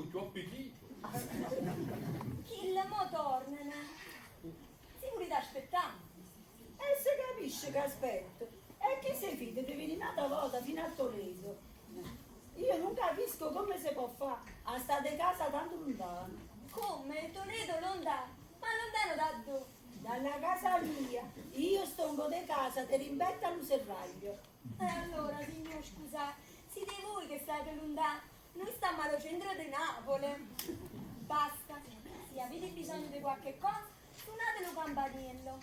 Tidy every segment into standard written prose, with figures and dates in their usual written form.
cchiù appetito. Chille mo tornano. Si vulite aspettà. E se capisce che aspetto. E chi se fida di venire n'ata vota fino a Toledo? Io non capisco come si può fare a stare di casa tanto lontano. Come? Toledo lontano? Ma lontano da dove? Dalla casa mia, io stongo di casa, te rimbetta allo serraglio. E allora, signor, scusate, siete voi che state lontano. Noi stiamo al centro di Napoli. Basta, se avete bisogno di qualche cosa, suonate lo campanello.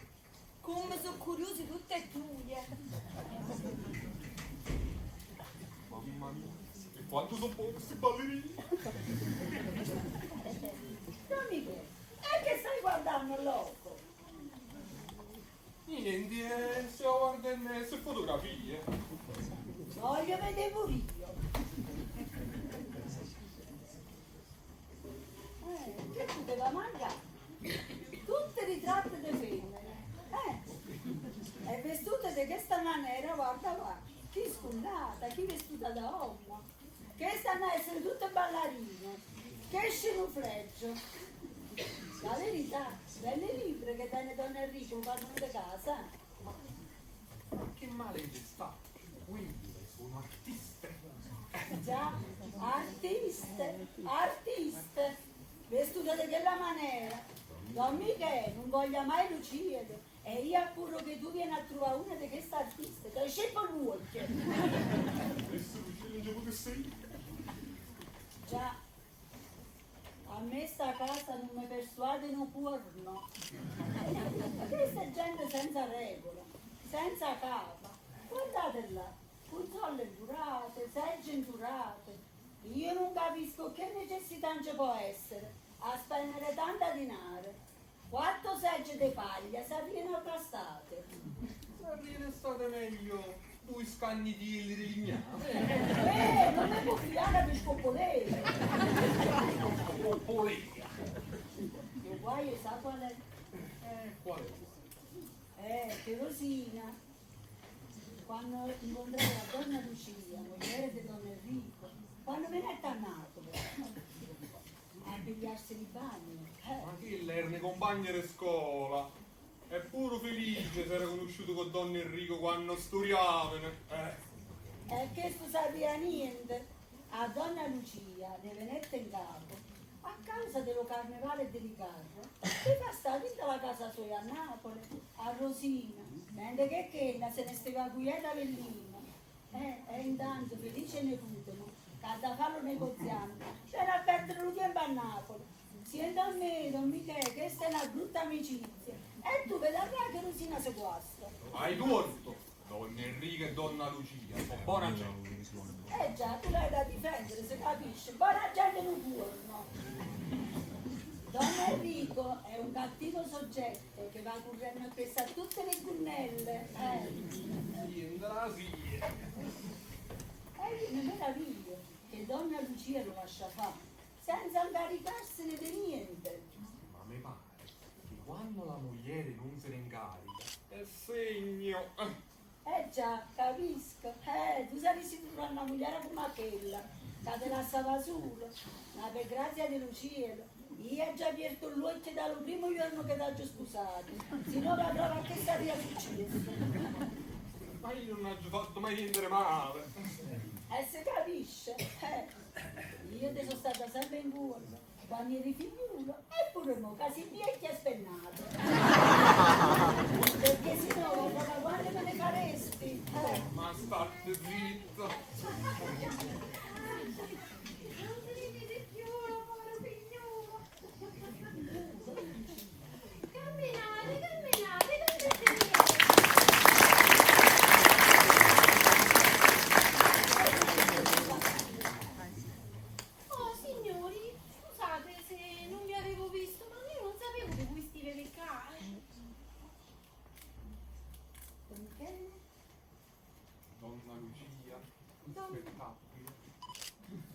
Come sono curiosi tutte e due. Mamma mia, e quanto sono buoni questi ballerini. Don Michele, e che stai guardando loco? Niente, stiamo guardando queste fotografie. Voglio vedere pure io. Che poteva mangiare? Tutte ritratte di femmine. E vestute di questa maniera, guarda qua, chi scundata, chi vestuta da uomo. Che stanno a essere tutte ballerine, che scenufleggio. La verità, belle libbre che tiene Don Enrico padrone di casa. Ma che male ci sta? Quelle sono artiste. Già, artiste, artiste, vestute di quella maniera. Don Michele non voglia mai lucidere. E io appuro che tu vieni a trovare una di queste artiste, te sceppo l'occhio. Adesso Lucia non ci potesse io. Già, a me sta casa non mi persuade un corno. Questa è gente senza regola, senza capa. Guardate là, console indurate, segge indurate. Io non capisco che necessità ci può essere a spendere tanta denaro. Quattro segge di paglia sarebbero bastate. Sarebbe state meglio due scagnitielli di legname. Non mi può fiare per scopolere. Scopolea. Il guaio sa qual è? Qual è? Che Rosina, quando incontrai la donna Lucia, moglie di Don Enrico, quando venne a Napoli a pigliarsi di bagno. Ma che erano compagni di scuola. Eppure felice si era conosciuto con Don Enrico quando studiavano. E che non sapeva niente. A donna Lucia ne venette in capo, a causa dello carnevale di Riccardo, che fa stare tutta la casa sua a Napoli, a Rosina, mentre che quella se ne stava quieta Avellino. E intanto felice nipote, che da farlo negoziante, c'era a perdere lo tempo a Napoli. Sienta a me, Don Michele, questa è una brutta amicizia. E tu vedrai che Rosina si guasta. Hai torto. Don Enrico e Donna Lucia, sono buona gente. Eh già, tu l'hai da difendere, se capisci. Buona gente non buono. Don Enrico è un cattivo soggetto che va correndo appresso a tutte le gunnelle. Sì, sì. E io mi meraviglio che Donna Lucia lo lascia fare, senza incaricarsene di niente. Ma mi pare che quando la moglie non se ne incarica, è segno. Eh già, capisco. Tu saresti trovare una moglie come quella, che te lasciava solo. Ma per grazia del cielo, io ho già aperto l'occhio dal primo giorno che ti ho sposato. Se no la prova che sarebbe successo. Ma io non ho fatto mai niente di male. E se capisce, io ti sono stata sempre in cuore, quando eri figliuolo, eppure mo, quasi vecchia e spennato. Perché se no, ma quando me ne faresti? Ma state zitta. Non si rivede più, povero figliuolo. Camminate, camminate, non siete niente. Oh, signori, scusate se non vi avevo visto, ma io non sapevo che voi stivate qua. Don Michele? Donna Lucia, spettacolo.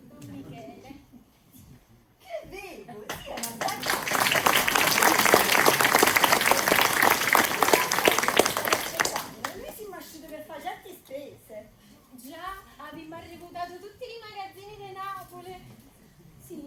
Don Michele. Che vedo? Sì, ma Noi siamo usciti per fare certe spese. Già, abbiamo arreputato tutti i magazzini di Napoli. Sì,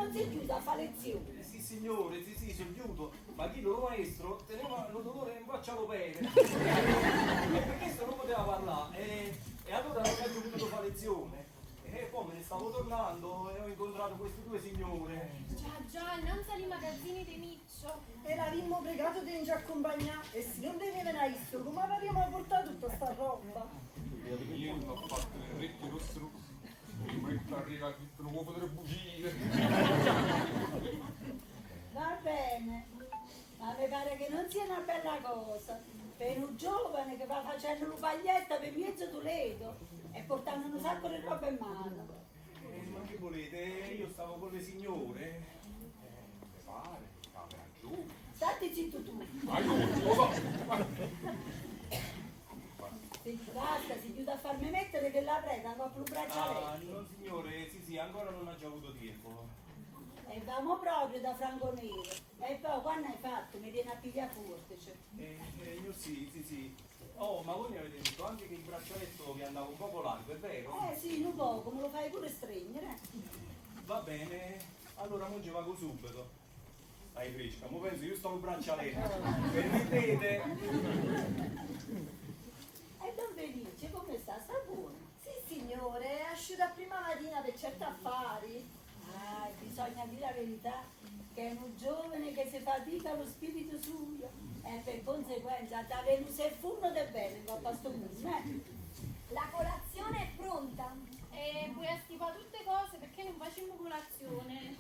Non si chiude a fare lezione. Sì signore, sì sì, sono chiuso, ma chi lo maestro teneva lo dolore in faccia allo pene. E per questo non poteva parlare. E allora non ho potuto fare lezione. E poi me ne stavo tornando e ho incontrato queste due signore. Già, già, innanzi ai magazzini di Miccio. E l'avimmo pregato di ci accompagnare e se non venivano a isto, come avremmo portato tutta sta roba? Io non ho fatto le orecchie rosse rosse. Prima che arriva ha detto non vuoi fare bugie. Va bene, ma mi pare che non sia una bella cosa per un giovane che va facendo l'upaglietta per mezzo Toledo e portando un sacco di roba in mano. Ma che volete? Io stavo con le signore. Mi pare, aveva ragione. State zitto tu. Ma io lo so. Sì, basta, si chiude a farmi mettere che la preda con il braccialetto. Ah, non signore, sì sì, ancora non ho già avuto tempo. E vamo proprio da Franco Nero. E poi quando hai fatto mi viene a pigliare forte. Cioè. Io sì, sì, sì. Oh, ma voi mi avete detto anche che il braccialetto vi andava un poco largo, è vero? Eh sì, un poco, me lo fai pure stringere. Va bene, allora mo ci vado subito. Stai fresca, mo penso io sto un braccialetto. Permettete? E Don Felice come sta? Sta buono? Sì, signore, è uscito a prima mattina per certi affari. Ah, bisogna dire la verità, che è un giovane che si fatica lo spirito suo e per conseguenza ad avere un serfunno del bene in coppa a sto mondo, eh? La colazione è pronta. E puoi astipare tutte cose perché non facciamo colazione.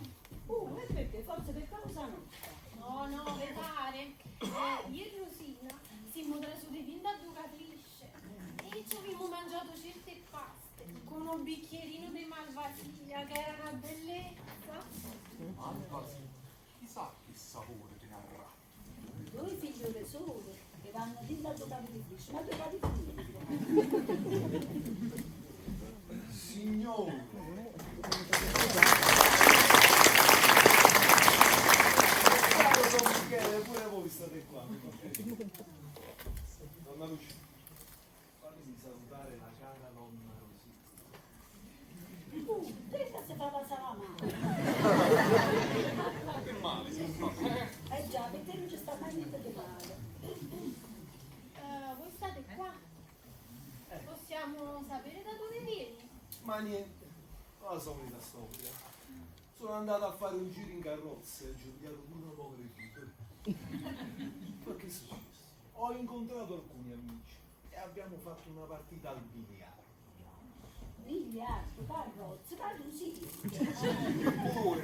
E perché? Forse per causa nostra. No, no, ve pare. Io e Rosina siamo trasuti fin da due capisce e ci abbiamo mangiato certe paste con un bicchierino di malvasia che era una bellezza. Malvasia, chissà che sapore te narra. Due figliole sole che vanno fin da due capisce, ma due capisce. Signore! Caro Don Michele, pure voi state qua. Donna Lucia, fatemi salutare la cara nonna Rosina. Questa si fa passare la mano. Che male, si fa. Eh già, perché non ci sta mai niente di male. Voi state qua? Possiamo sapere da dove vieni? Ma niente, la solita storia. Sono andato a fare un giro in carrozza e ho giocato pure un poco di tutto. Ma che è successo? Ho incontrato alcuni amici e abbiamo fatto una partita al biliardo. Biliardo, carrozza, carrozza. Pure,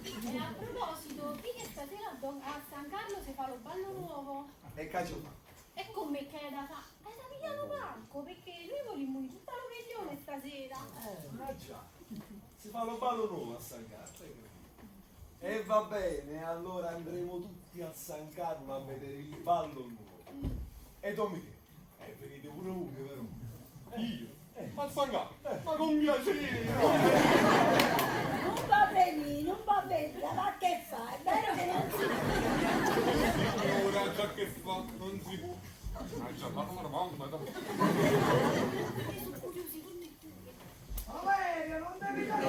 E a proposito, vi che stasera a San Carlo si fa lo ballo nuovo. E caccio fa? E come che è da fa? È da pigliare palco, perché noi vogliamo tutta la veglione stasera. Ah già, si fa lo ballo nuovo a San Carlo. E va bene, allora andremo tutti a San Carlo a vedere il ballo nuovo. E Don Michele, venite pure voi però. Io? Ma San Carlo? Ma con piacere! Non va bene, non va bene, ma che fa? È vero che non si può. Ora già che fa, non si può. Ma già, ma non mamma, dai. Sono curiosi tutti e due. Valeria, non devi dare.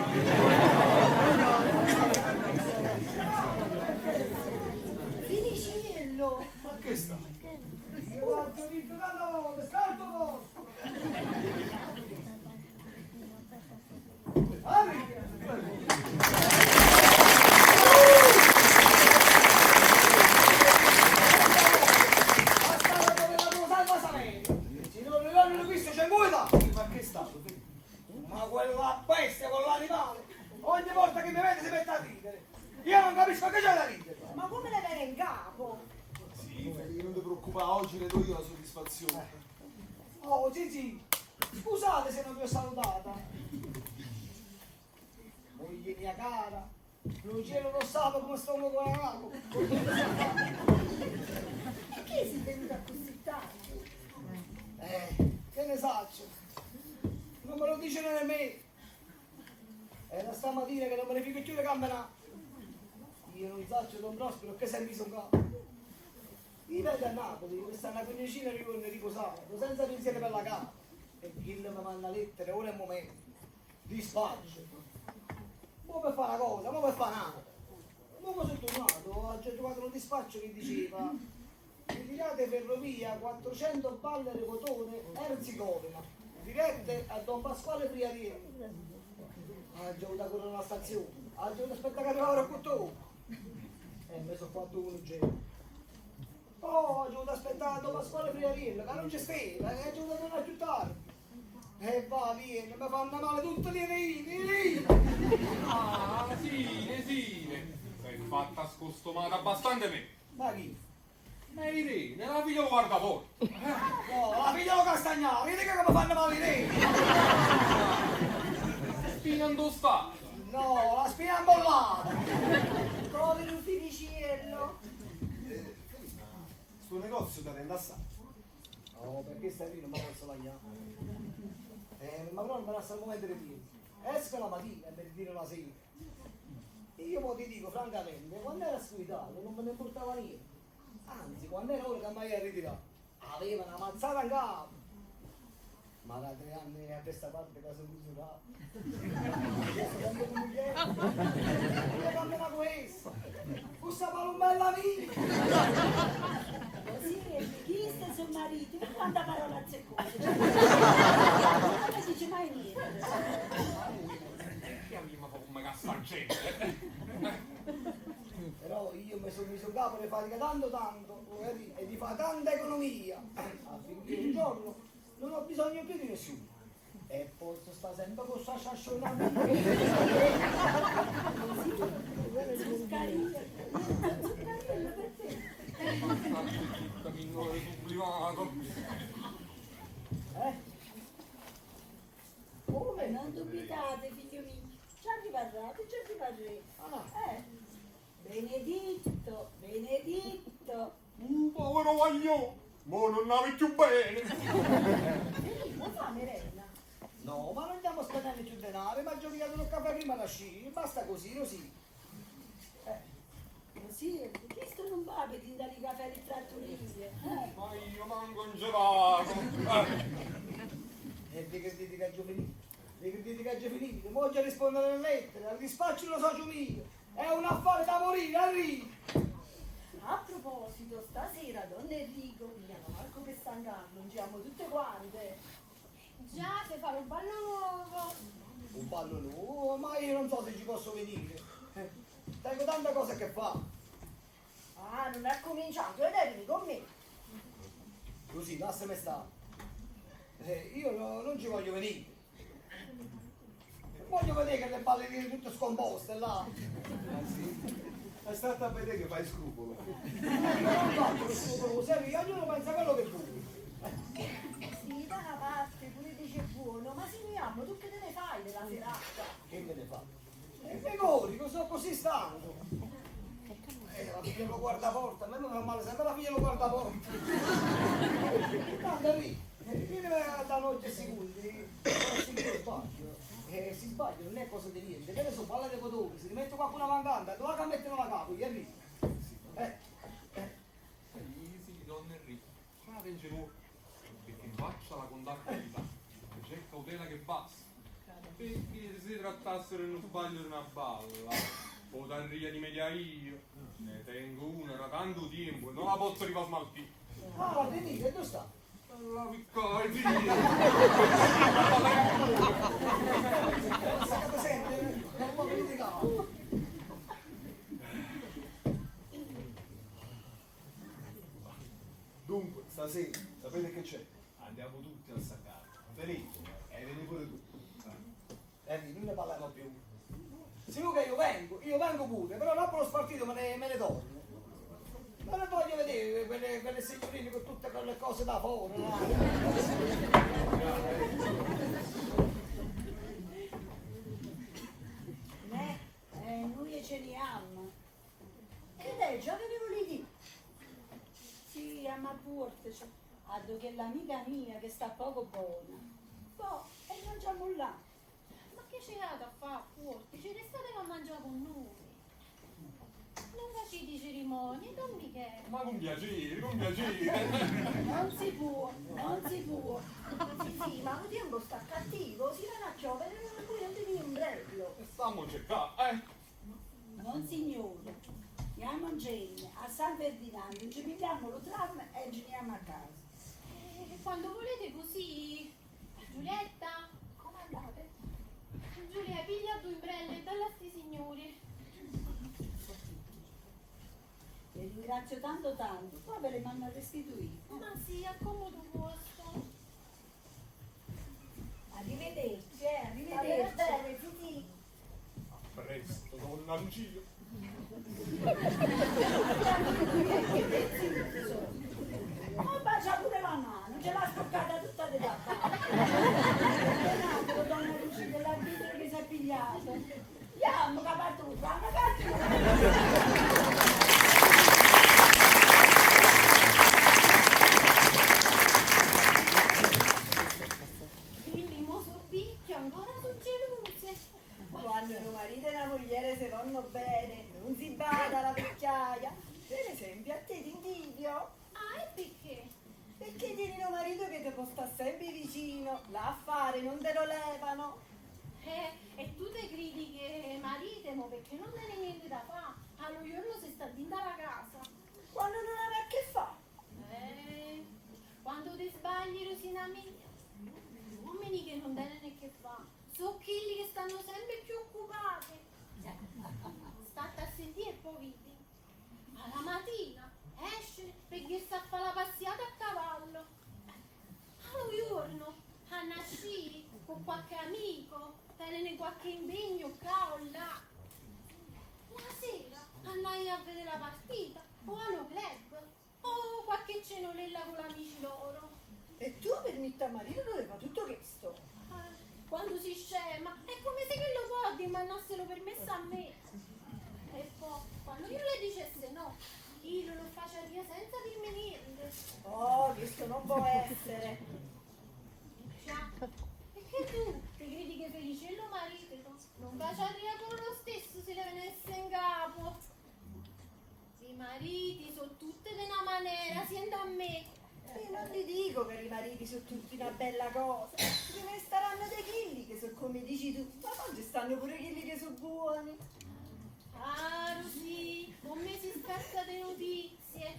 Finiciello! Ma che sta? Guarda, vinto tanta volta, sta al tuo posto! Valeria! Basta dove la tua salva Saverio! Signore, l'hanno visto, c'è guida! Ma che è stato? Ma quella bestia con l'animale! Ogni volta che mi vede si mette a ridere! Io non capisco che c'è da ridere! Ma come le viene in capo? Sì, Felice, non ti preoccupare, oggi le do io la soddisfazione. Oh, Gigi, scusate se non vi ho salutata. Moglie mia cara, Luciano non sa come sto con la capo. E che si è venuta così tardi? Che ne saccio? Non me lo dice nemmeno. Era stamattina che non me ne fico più le gambe. Io non saccio Don Prospero che si è miso in capo. Io vengo a Napoli, questa è una quindicina di giorni riposato, senza pensiero per la casa. E Gil mi manda lettere, ora è il momento. Dispaccio. Mo per fare una cosa, mo per fare un'altra. Mo che sono tornato, ho già trovato un dispaccio che diceva Ritirate ferrovia 400 balle di cotone Erzegovina, dirette a Don Pasquale Priariello. Ha già avuto correre alla stazione, ha già avuto aspettare che arrivava il cotone. E mi sono fatto uno giro. Poi ho dovuto aspettare Don Pasquale Priariello, che non c'è stava, e ho dovuto tornare più tardi. E va, vieni, mi fanno male tutte le rine, le rine. Ah, sì, sì. Sei fatta scostumata abbastanza me. Ma chi? Ma Irene, la figlia lo guarda forte. No, la figlia lo castagnaro, vedi che mi fanno male i reni. Spina indostata. No, la spina imbollata. Povero Feliciello. Sto negozio te rende assai. Oh, perché stai lì non mi posso lagnare. Ma però non mi lascia il momento di piedi. Esco la mattina e mi ritiro la sera. Io poi ti dico francamente, quando era sguidato non me ne importava niente. Anzi, quando era ora che mi ero ritirato, aveva una mazzata in capo. Ma da 3 anni a questa parte che sono misurato. Adesso quando con moglie, io cammino questa. Questa palombella mia. Così, chi sta suo marito, ma quanta parola azzeccose. Non mi dice mai niente. Che aveva come cassagente. Però io mi sono messo in capo di fatica tanto tanto e di fare tanta economia affinché un giorno non ho bisogno più di nessuno e posso stare sempre con questa sciasciona mia. Zuccarino, zuccarino per te. Zitta, minore sublimato. Eh? Come? Non dubitate, figlio mio. Ci arriverete, ci arriverete. Ah. Benedetto, benedetto. Povero guagliò, mo non ave più bene. Ma fa merenda. No, ma non andiamo a spendere più denaro, ma giochiamo un caffè prima da sci, basta così, così. Così, questo non va per dare i caffè di trattorie. Ma io manco un gelato. E di che dite che è finito? Di che dite che è finito? Mo già rispondere alle lettere, al dispaccio lo socio mio. È un affare da morire, arrivo. A proposito, stasera Don Enrico pigliano Marco per San Carlo, andiamo tutte quante. Già, se fa un ballo nuovo. Un ballo nuovo, ma io non so se ci posso venire. Tengo tante cose che fa. Ah, non ha cominciato, ed eri con me. Così, lasciami stare. Io no, non ci voglio venire. Voglio vedere che le ballerine tutte scomposte là. Ah sì? È stata a vedere che fai scrupolo. Io non faccio lo scrupolo, sai, ognuno pensa quello che vuole. Sì, da una parte pure dice buono, ma signiamo, tu che te ne fai della serata? Che me ne fa? E figuri, sono così stanco. La figlia lo guardaporta, a me non fa male sempre la figlia lo guardaporta. Guarda lì, vieni da notte secondi, si sbaglio. Si sbaglia, non è cosa di niente, che ne so, palla di cotone, se li metto qualcuno mancante, dove la mettono la capo, gli arrivo. Sì, Don Enrico, fate voi, perché faccia la contabilità, c'è cautela che basta. Perché se si trattasse di uno sbaglio di una balla, potrei rimediare io, ne tengo una da tanto tempo e non la posso rifar smaltire. Ah, la tenete, dove sta? La piccola, via! Staccate sempre, non può criticare. Dunque, stasera, sapete che c'è? Andiamo tutti al San Carlo. Venite, e vieni pure tu. Non ne parliamo più. Sicuro che io vengo pure, però dopo lo spartito me ne torno. Ma non voglio vedere quelle signorine con tutte quelle cose da fuori, no? Noi ce ne amo. Che è? Già che ne volevi dire? Sì, a Portici, a dove l'amica mia che sta poco buona. Boh, e mangiamo là. Ma che c'è da fare a Portici? Restate a mangiare con noi. Non facete cerimonie, Don Michele. Ma con piacere, con piacere. Non si può, non si può. Sì, sì, ma un tempo sta cattivo, si va a giovane, non puoi non ti. ombrello. E stammoce ccà, eh? Monsignore, andiamocene a San Ferdinando, ci pigliamo lo tram e ci andiamo a casa. Quando volete così. Giulietta, Come andate? Giulia, piglia due ombrelle e dalla a sti signori. Vi ringrazio tanto tanto, poi ve le mando a restituire. Ma sì, a comodo vostro. Arrivederci, Va bene, arrivederci. bene, sì, sì. A presto, donna Lucia. Oh, bacia pure la mano, ce l'ha sporcata tutta di papà. Perdonatelo, donna Lucia, dell'arbitro che si è pigliato. Andiamo, capatutta, una cattura. Quindi mo sorbicchio, ancora sono gelose. Quando un marito e una moglie si vanno bene, non si bada alla vecchiaia. Per esempio, a te ti invidio. Ah, e perché? Perché tieni un marito che ti può stare sempre vicino, l'affare non te lo levano. E tu te credi che maritemo perché non tiene niente da fare? Allo giorno si sta dentro la casa. Quando non aveva a che fare. Quando ti sbagli, Rosina mia, gli uomini che non hanno che fa, sono quelli che stanno sempre più occupati. State a sentire e poi vedi. Alla mattina esce perché sta a fare la passiata a cavallo. Allo giorno a nascire con qualche amico, tenere qualche impegno qua o là. La sera andai a vedere la partita o allo club o qualche cenolella con l'amici loro. E tu per mettere a marito doveva tutto questo. Quando si scema è come se quello può dimandassero permesso a me. E poi quando io le dicesse no, io lo faceva senza dirmi niente. Oh, questo non può essere. Già, perché tu ti credi che Felicello marito non faccia pure lo stesso se le venisse in capo? I mariti sono tutte di una maniera, senta a me. Io non ti dico che i mariti sono tutti una bella cosa. Ce ne staranno dei quelli che sono come dici tu, ma poi ci stanno pure quelli che sono buoni. Ah, Rosì, come si scarsa di notizie.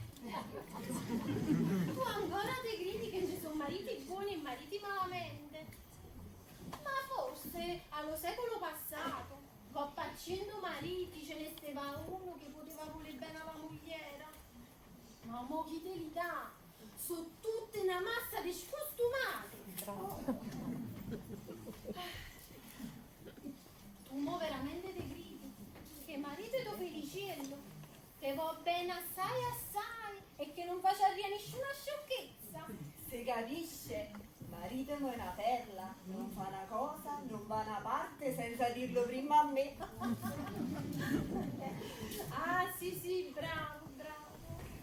Tu ancora ti credi che ci sono mariti buoni e mariti malamente? Ma forse allo secolo passato, con 100 mariti ce ne stava uno che poteva voler bene alla mogliera. Ma mo chi te li dà? Sono tutte una massa di scostumati. Tu mo veramente te gridi che marito è Feliciello, te va bene assai assai e che non faccia nessuna sciocchezza. Si capisce, marito è una perla, non fa una cosa, non va una parte senza dirlo prima a me. Ah sì sì, bravo, bravo.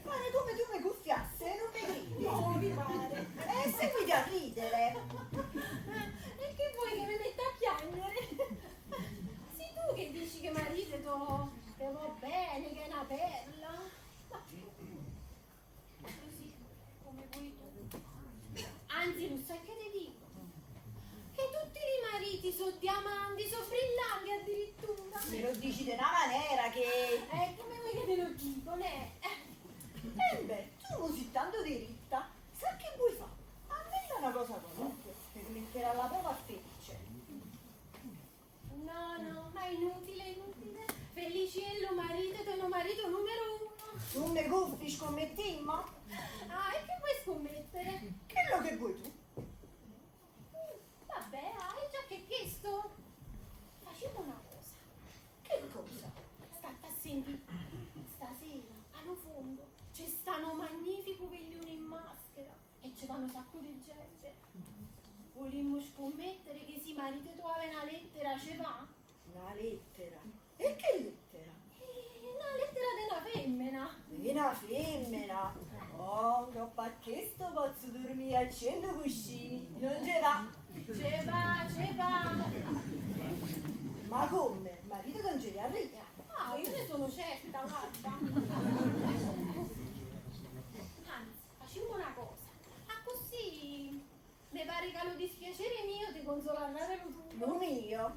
Pare come tu mi cuffiasse e non mi gridi. No, mi pare. E seguiti a ridere. E che vuoi che mi metta a piangere? Sei tu che dici che marito te va bene, che è una perla. Ma così, come vuoi tu. Anzi, non sai che ti dico? Che tutti i mariti sono diamanti, sono brillanti addirittura. Me lo dici di una maniera che... Come vuoi che te lo dico, ne? Eh beh, tu così tanto diritta, sai che vuoi fare? Inventa una cosa qualunque per mettere alla prova a Felice. No, no, ma è inutile, inutile. Feliciello, marito, te lo marito numero uno. Tu mi guffi, scommettimmo? Ah, e che vuoi scommettere? Quello che vuoi tu. Vabbè, hai già che chiesto. Facciamo una cosa. Che cosa? State a sentire. Stasera, allo fondo, c'è sta un magnifico veglione in maschera e ci vanno un sacco di gente. Volimmo scommettere che si marito tu aveva una lettera, ce va? Una lettera? E che lettera? Una lettera di una femmina. Di una femmina? Oh, che questo posso dormire a 100 cuscini. Non ce va. Ce va, ce va. Ma come? Marito non ce li arriva. Ah, io ne sono certa, guarda. Anzi, facciamo una cosa. Ah, così mi pare che lo dispiacere mio ti consolerà tuo. Non mio?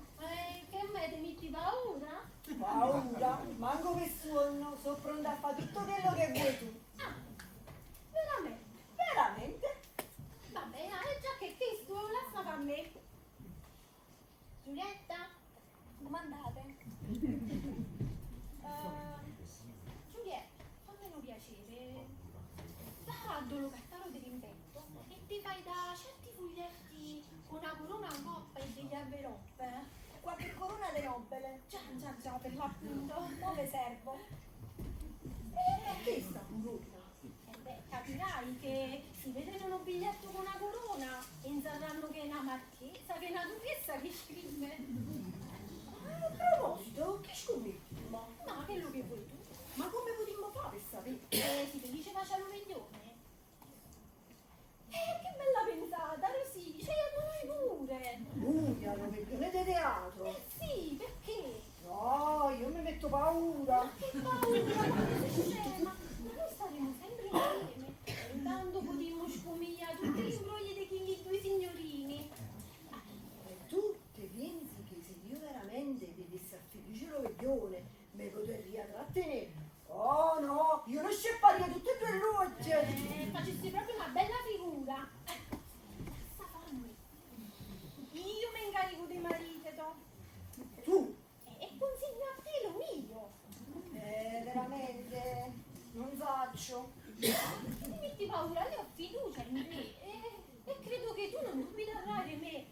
Che Com'è, ti metti paura? Paura? Manco per suonno, sono pronta a fare tutto quello che vuoi tu. Ah, veramente? Veramente? Vabbè, ah, già che questo lascia a me. Giulietta? Comandate. Giulietta, fammi un piacere. Va a Dolocattaro di rimpetto e ti fai da certi foglietti con una corona in coppa e degli enveloppe. Qualche corona de nobile. Già, già, già, per l'appunto. Mo ve servo. E perché sta corona? Eh beh, capirai che si vedono un biglietto con una corona e inserranno che è una marchesa, che è una duchessa che scrive. A proposito, che scommettiamo? Ma quello che vuoi tu. Ma come potremmo fare per sapere? Si Felice faccia lo veglione. Che bella pensata, Rosì, c'è noi pure. Lui allo veglione di teatro. Sì, perché? No, io mi metto paura. Ma che paura, ma che sei scema? Ma noi staremo sempre insieme. Intanto potremmo scomigliare tutti gli imbrogli di quei due signorini. E tu ti pensi che se io veramente vedessi a Felice lo veglione, mi potrei trattenere? Oh no, io lo scepparia tutte e due l'occhio. Facessi proprio una bella figura. Sta fammi. Io mi incarico dei mariti, to. Tu? E consiglio a te lo mio. Veramente, non saccio. Ti metti paura, io ho fiducia in te e credo che tu non dubiterai di me.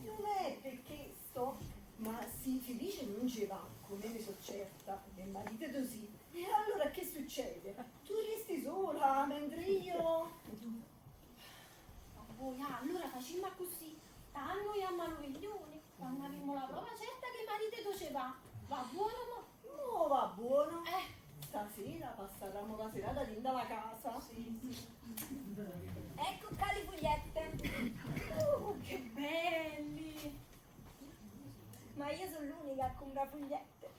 Non è per questo, ma se Felice non ci va, come ne so certa, e marito così, e allora che succede? Tu resti sola, mentre io... Ma voi, allora facciamo così, tanno io amo veglione, quando avremo la prova certa che marito ci va, va buono mo? Mo va buono. Stasera passeremo la serata dentro la casa. Sì, sì. Ecco qua le fogliette. Oh, che belli! Ma io sono l'unica a comprare fogliette.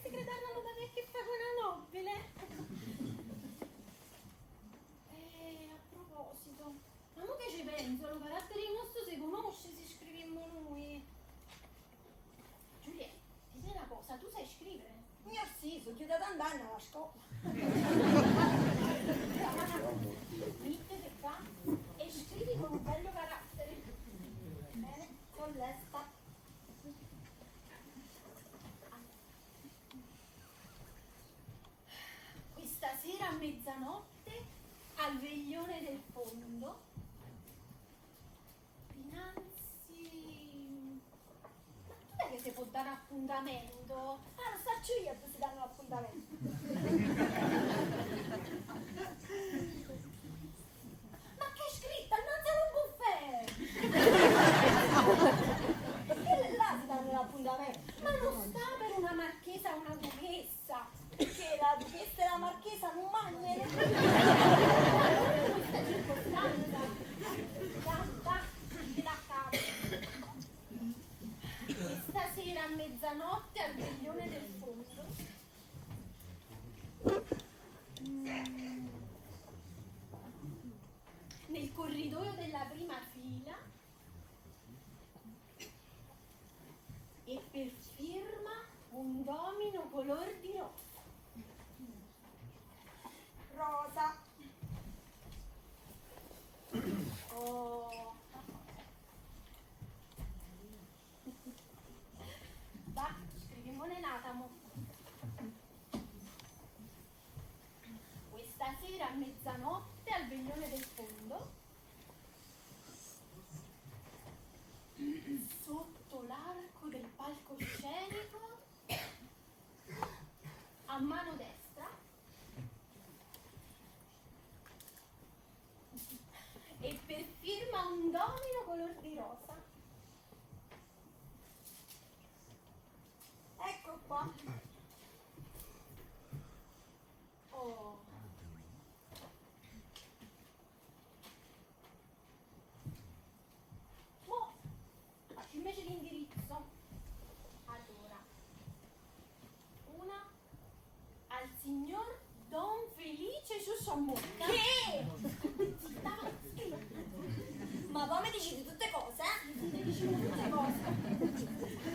Si crederanno da me che fa una nobile. A proposito, ma mo che ci penso, lo carattere nostro si conosce se scriviamo noi. Giulietta, ti sai una cosa, tu sai scrivere? Io sì, sono chiusa da anni alla scuola. Mettete qua e scrivi con un bello carattere. Bene, con l'esta. Questa sera a mezzanotte al veglione del fondo. Dinanzi. Ma dov'è che si può dare appuntamento? Ah, lo saccio io dove si danno l'appuntamento. Ma che è scritta? Innanzi ad un buffet! Perché là si danno l'appuntamento? Ma non sta per una marchesa o una duchessa! Perché la duchessa e la marchesa non mangiano? Allora in questa circostanza, da, da capo. Questa sera a mezzanotte al veglione del fondo. Nel corridoio della prima fila e per firma un domino color di rosa. Rosa. Oh. Va, scriviamone n'atamo. Questa sera a mezzanotte al veglione del fondo, sotto l'arco del palcoscenico, a mano destra, e per firma un domino color di rosa. Ecco qua. Oh. Mo, faccio invece l'indirizzo. Allora, una al signor Don Felice Ciucciamocca. Che? Zitta, va, scrivi. Ma poi mi dici di tutte cose, eh? Ti dicevo tutte cose.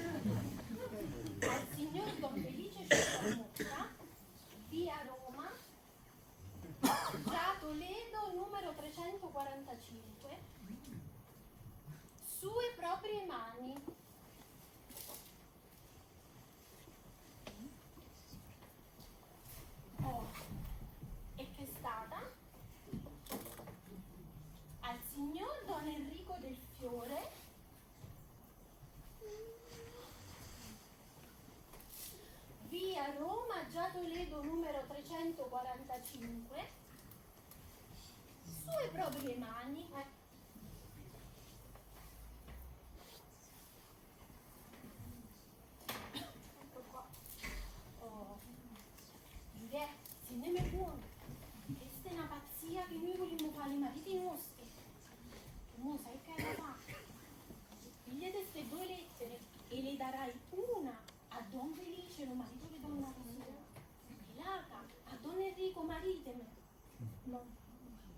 Già Toledo numero 345, sue proprie mani. Ecco qua. Oh. Giulietta, sienteme buono. Chesta è una pazzia che noi vogliamo fare ai mariti nostri. Tu mo sai che hai da fare? Pigliate queste due lettere e le darai una a Don Felice, lo marito di Donna Rosina, e l'altra a Don Enrico, mariteme. No.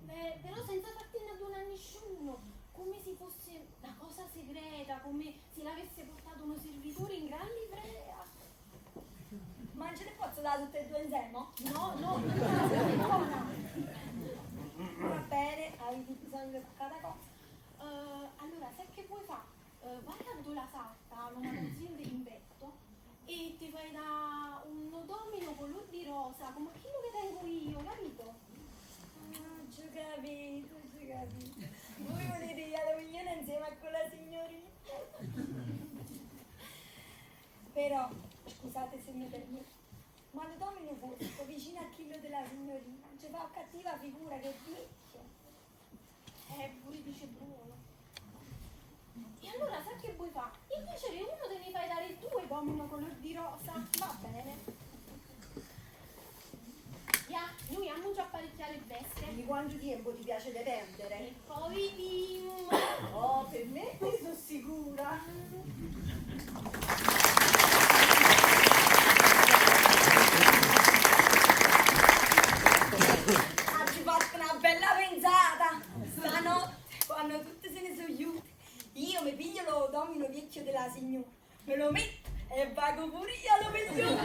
Beh, però senza fartene addonare a nessuno, come se fosse una cosa segreta, come se l'avesse portato uno servitore in gran livrea. Ma non ce le posso dare tutte e due insieme? No, no, no, no. Va bene, avete bisogno di cada cosa. Allora, sai che vuoi fare? Vai a Dola Sarta, al magazzino dell'imbetto, e ti fai da un domino color di rosa, come quello che tengo io, capito? Ah, ci ho capito, ci ho capito. Voi volete ir alla riunione insieme a quella signorina? Però, scusate se mi permetto, ma il domino vostro vicino a quello della signorina ci fa cattiva figura che è vecchio. Pure dice buono. E allora sai che vuoi fare? Invece che uno te ne fai dare due domino color di rosa. Va bene. Ya, noi abbiamo già apparecchiato le bestie. Di quanto tempo ti piace di perdere? E poi vediamo. Oh, per me ne sono sicura. Oggi fatto una bella pensata. Stanotte, quando tutti se ne sono iuti, io mi piglio lo domino vecchio della signora, me lo metto e vago pure io allo veglione.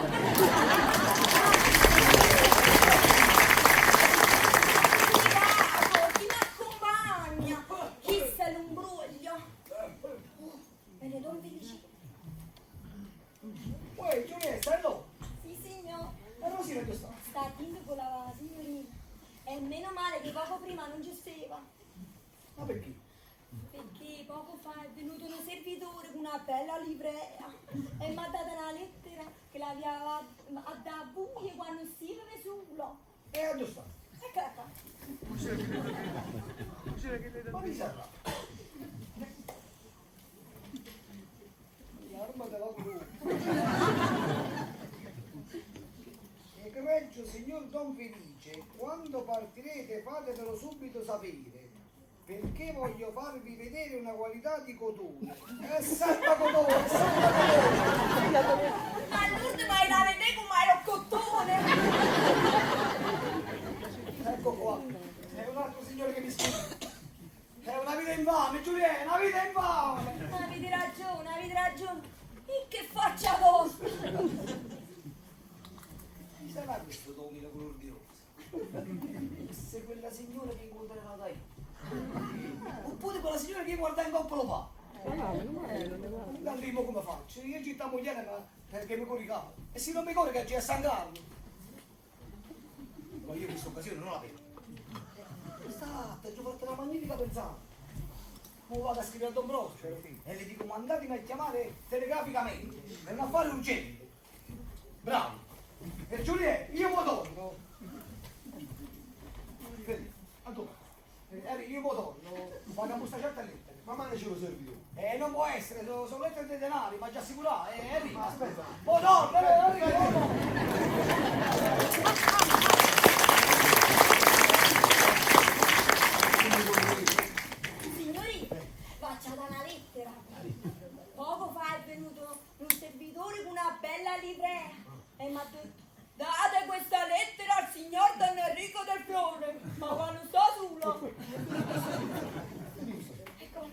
Chi vago, chi mi accompagna? Chi se l'imbroglio? Oh, me ne do un Felice. Uè, Giulietta, stai là? Sì, signor. E Rosina dove sta? Sta attento con la signorina. E meno male che poco prima non ci stava. Ma perché? Perché poco fa è venuto un servitore con una bella livrea e mi ha dato una lettera che l'aveva a da buio quando si vive solo. E dove sta? Eccola qua. Ma mi sarà? L'arma della croce. Egregio signor Don Felice, quando partirete fatemelo subito sapere, perché voglio farvi vedere una qualità di cotone. È santa cotone, è santa cotone! Ma all'ultimo hai da vedere come ero cottone. Ecco qua, è un altro signore che mi scrive. È una vita infame, Giuliana, una vita infame! Avete ragione, avete ragione. E che faccia vostra! Chi sarà questo domino color di rosa? Se quella signora che incontrerà da io. Oppure quella signora che guarda in coppa lo fa. Da lì mo come faccio? Io ci sto moglie ma perché mi coricavo. E se non mi corica c'è a San Carlo. Ma io questa occasione non la vedo. State, ci ho fatto una magnifica pensata. Mo vado a scrivere a Don Prospero e gli dico mandatemi a chiamare telegraficamente, è un affare urgente. Bravo. E Giulietta, io mo torno. Vedi, a dove? Io mo torno, vado a bussare certe lettere. Ma male ce lo servitore. Non può essere, sono lettere dei denari, ma già assicurato, arriva. Ma aspetta. Mo torno, arriva, mo torno. Signori, faccia da una lettera. Poco fa è venuto un servitore con una bella livrea e mi ha detto: date questa lettera al signor Don Enrico del Fiore, ma quando sto solo. Ecco.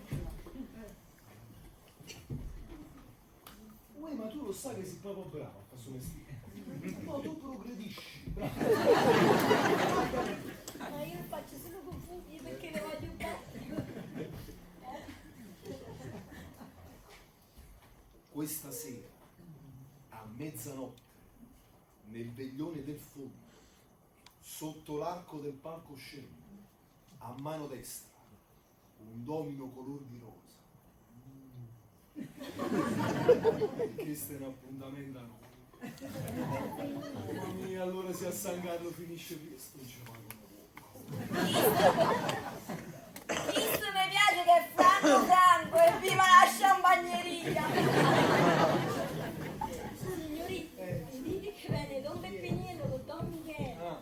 Uè, ma tu lo sai che sei proprio bravo a fare questo mestiere. No, tu progredisci, bravo. Ma io lo faccio solo con voi perché ne voglio bene. Questa sera, a mezzanotte, nel veglione del fondo, sotto l'arco del palcoscenico, a mano destra, un domino color di rosa. Questo è un appuntamento a noi. se a San Carlo finisce presto, ce vanno Questo mi piace che è franco franco e viva la champagneria! Signori, dite che viene Don Peppiniello con Don Michele. Ah,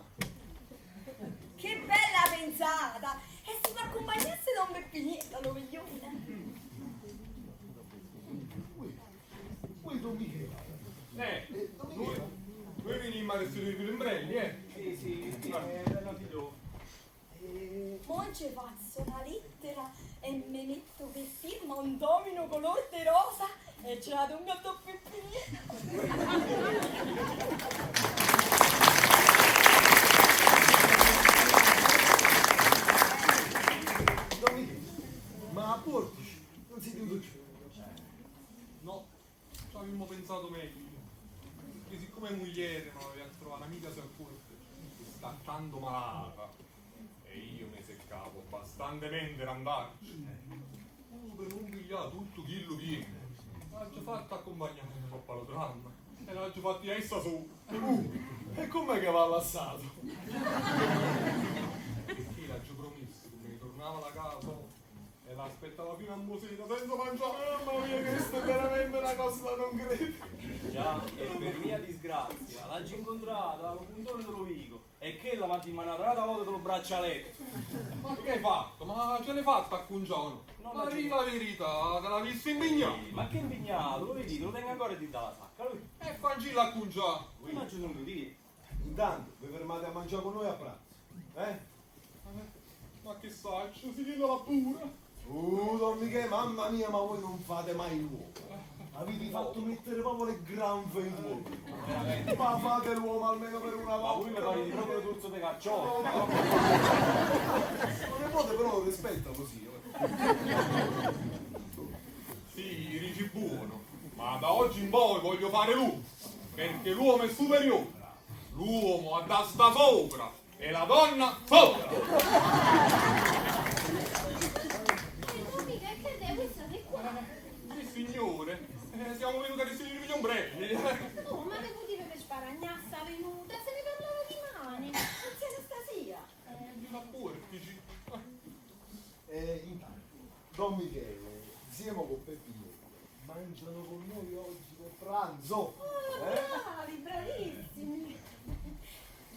Che bella pensata! E si fa accompagnasse Don Peppiniello, lo veglione. Ui, Don Michele. eh, Don noi, Michele. noi venimmo a restituire gli ombrelli, eh? Sì, sì, sì, bella figlio. Mo ci faccio una lettera e mi metto per firma un domino color di rosa e ce la tengo a Don Peppiniello. Don Michele, ma a Portici non si tenuto più. No, ci avevamo pensato meglio. Perché siccome moglie mi aveva trovato un'amica sul corte, che sta tanto malata, e io mi seccavo bastantemente per andarci. Oh, per non pigliare tutto quello che è. L'ho fatta accompagnare troppo allo dramma e l'ho fatta essa su. E com'è che va lassato? Perché l'ho promesso che mi tornava alla casa e l'aspettava fino a mosera senza mangiare. Mamma mia, questa è veramente una cosa da non credere. Già, e per mia disgrazia, l'ho incontrata allo puntone dello Vico e che la mi ha dimanato una volta dello braccialetto. Ma che hai fatto? Ma ce l'hai fatta a Cunciano? No, Ma ma di la verità, te l'ha vista impegnata. Ma che impegnato, lo vedi, lo tengo ancora di dalla sacca, lui. E fancilla a Cunciano. Qui non ci sono dire. Intanto, vi fermate a mangiare con noi a pranzo, eh? Ma che saccio, si chiede la pura. Don Michele, mamma mia, ma voi non fate mai l'uomo. Avete fatto mettere proprio le granfe in uomo. Veramente. Ma fate l'uomo almeno per una Ma volta. voi mi parete proprio d'orso di carciofo. Il nipote però lo rispetta così. Sì, dici buono, ma da oggi in poi voglio fare l'uomo, perché l'uomo è superiore. L'uomo ha da sta sopra e la donna sopra. E Don Michele, che è questa di qua? Sì, signore, siamo venuti a restituirvi gli ombrelli. Oh, ma ne potevi per sparagnare sta venuta, se ne parlava di mani. Anzi, Anastasia. Viva Portici. E intanto, Don Michele, insieme con Peppino, mangiano con noi oggi per pranzo. Oh, Eh? bravi, bravissimi.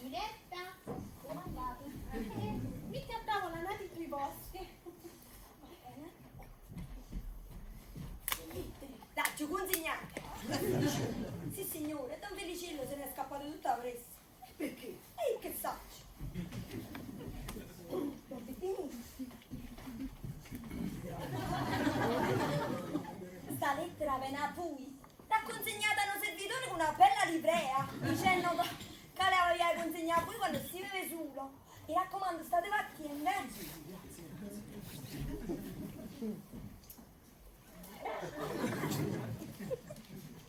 Giulietta, come andate? Metti a tavola nati i tuoi posti. Va bene. Dai, ci consegnate. Sì, signore, Don Felicello se n'è scappato tutta presto. Perché? E io che saccio? Don Peppino. Sta lettera viene a voi. L'ha consegnata a un servitore con una bella livrea, dicendo che l'aveva consegnata a voi quando si vede solo. Mi raccomando, state attenti, eh?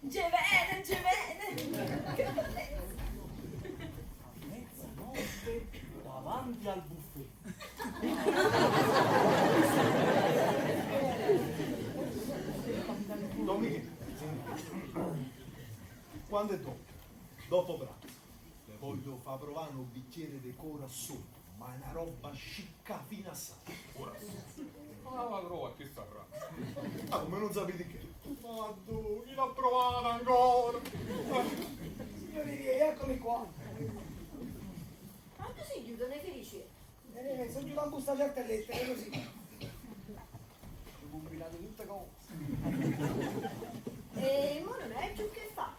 Ce bene, ce bene. Che bellezza. Mezzanotte davanti al buffet. Don Michele, quando è dopo? Dopo pranzo. Le voglio far provare un bicchiere di corazzone, ma è una roba scicca fino a sa. Ora, ma la trova che saprà. Ah, come non sapete che? Ma tu, chi l'ha provata ancora? Signori miei, eccomi qua. Quanto si chiudono i felici? Sono giù a busta certe lettere, così. Ho combinato tutte cose. E mo non è più che fa.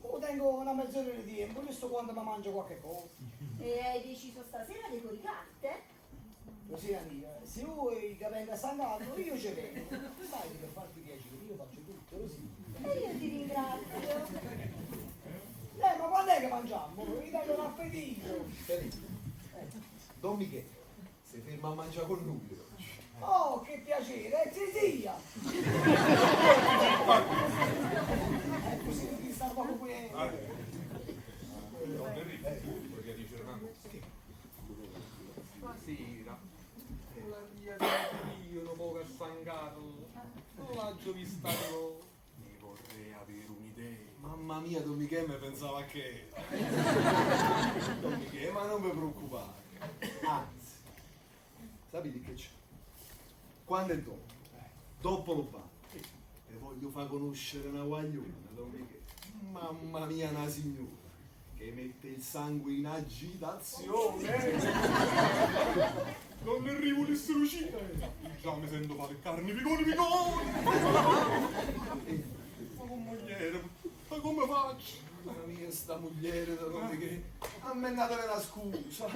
Mo tengo una mezz'ora di tempo, giusto quando mi mangio qualche cosa. E hai deciso stasera di coricarti? Così amica, se vuoi che venga a San Carlo, io ci vengo. Sai che per farti piacere io faccio tutto così. E io ti ringrazio. Ma quando è che mangiamo? Mi tengo un appetito. Felice. Don Michele, si ferma a mangiare con lui. Oh, che piacere, si sia! È così ti sta poco qui. Don Enrico, vorrei dire una cosa. Stasera, la via di io dopo che a San Carlo, non l'ho vista io. Ne Vorrei avere un'idea. Mamma mia, Don Michele, mi pensava che era. Don Michele, ma non vi preoccupate. Anzi, sapete che c'è? Quando è dopo? Dopo lo bar. E voglio far conoscere una guagliona, Don Michele. Mamma mia, una signora che mette il sangue in agitazione. Non arrivo di uscita. Già mi sento fare carne picone picone. Ma con mogliere, ma come faccio? Mamma mia, sta mogliere, Don Michele. A me datele una scusa.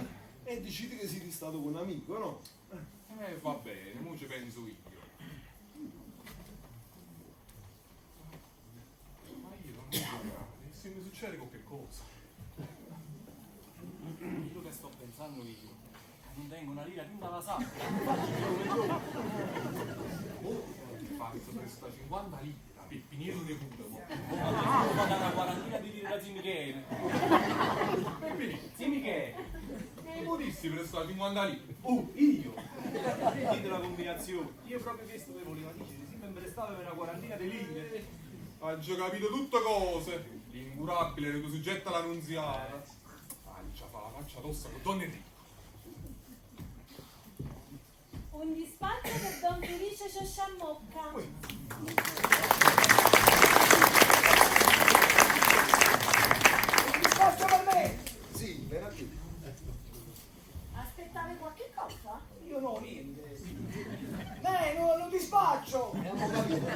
E dicite che siete stato con un amico, no? Va bene, mo ci penso io. Ma io non so, se mi succede qualche cosa. Quello che sto pensando io, non tengo una lira fin dalla sacca. Faccio come io. Oh, ti faccio presta 50 lire, Peppiniello ne pure. mo. Oh, ma una quarantina di lire da zio Michele. Peppinì, Zio Michele, mi potresti prestare 50 lire? oh, io! Sentite la combinazione. Io proprio questo vi volevo dire, se mi prestava per una quarantina di lire. Ho già capito tutte cose. L'incurabile era tuo soggetto all'annunziata. Faccia fa la faccia tosta con Don Enrico. Un dispaccio per Don Felice Sciasciammocca. Un dispaccio per me! Sì, per a te. Aspettavi qualche cosa? Io no, niente. Beh, no, non dispaccio! Abbiamo capito.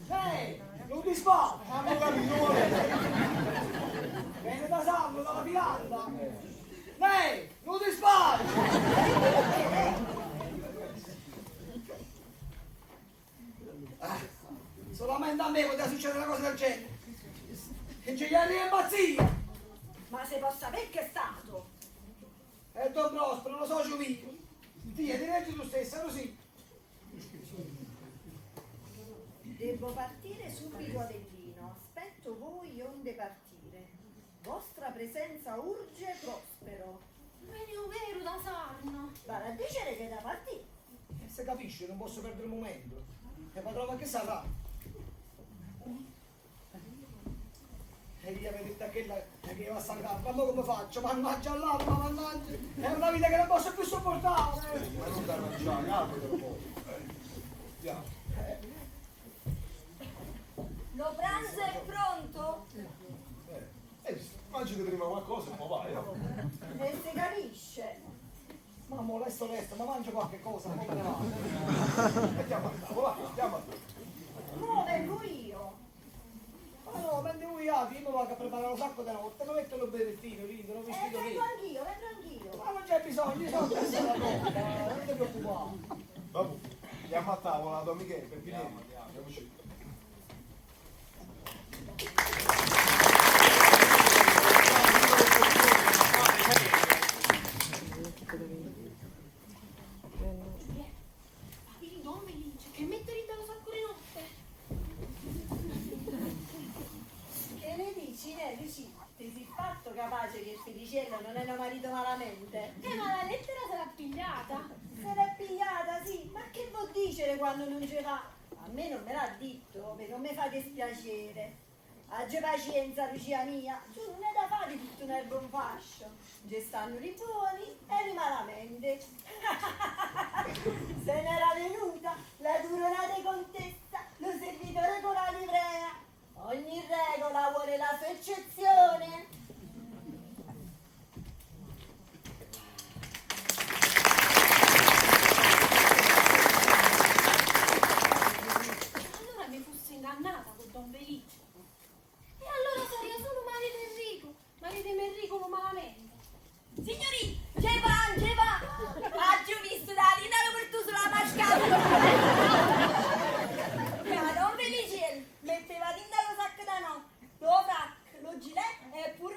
Beh, non dispaccio! Abbiamo capito, vabbè. Viene da Salvo, dalla Piranda! Beh, non dispaccio! Ah, solamente a me poteva succedere una cosa del genere. Che gioielli è impazzia! Ma se posso sapere che è stato? E Don Prospero, lo socio mio. Ti leggi tu stessa, così. Devo partire subito Avellino. Aspetto voi onde partire. Vostra presenza urge Prospero. Veni vero da Sarno. Vale a dicere che è da partire. E se capisci, non posso perdere un momento. E padrone che sarà? E gli avete detto a quella che va a San Carlo, ma come faccio? Mannaggia all'alma, mannaggia! È una vita che non posso più sopportare! Ma non ti arrangiare, calmati un po'. Andiamo. Lo pranzo è pronto? Mangiate prima qualcosa e poi vai, no? E se capisce. Mamma, lesto lesto, ma mangio qualche cosa, come ne va? Andiamo a tavola, andiamo a tavola. Mo vengo io. Ma no, prendi voi altri, io mi vado a preparare un sacco di notte, mi metto lo berrettino lì, lo vestito lì. Vengo anch'io, vengo anch'io. Ma non c'è bisogno, io sono testa da troppa, non ti preoccupare. Vabbè, andiamo a tavola, Don Michele, Peppinelli. Andiamoci. Il Don Felice che mette lì dallo sacco di notte. Che ne dici, ne Lucia? Ti sei fatto capace che Feliciello non è un marito malamente? Ma la lettera se l'ha pigliata. Se l'è pigliata, sì, ma che vuol dicere quando non ce va? A me non me l'ha detto, per non mi fa dispiacere. Aggi pazienza, Lucia mia, tu non è da fare tutto un erbo un fascio. Ci stanno i buoni e i malamente. Se n'era venuta la duronata contessa, lo servitore con la livrea. Ogni regola vuole la sua eccezione. Allora mi fossi ingannata con Don Felice. E allora sarebbe solo marito Enrico, marito Enrico lo malamente. Signori, ce va, ce va! Oggi ho visto da lì dallo pertuso la mascata. Che Don Felice metteva dentro lo sacco da no, lo frac, lo gilet e pure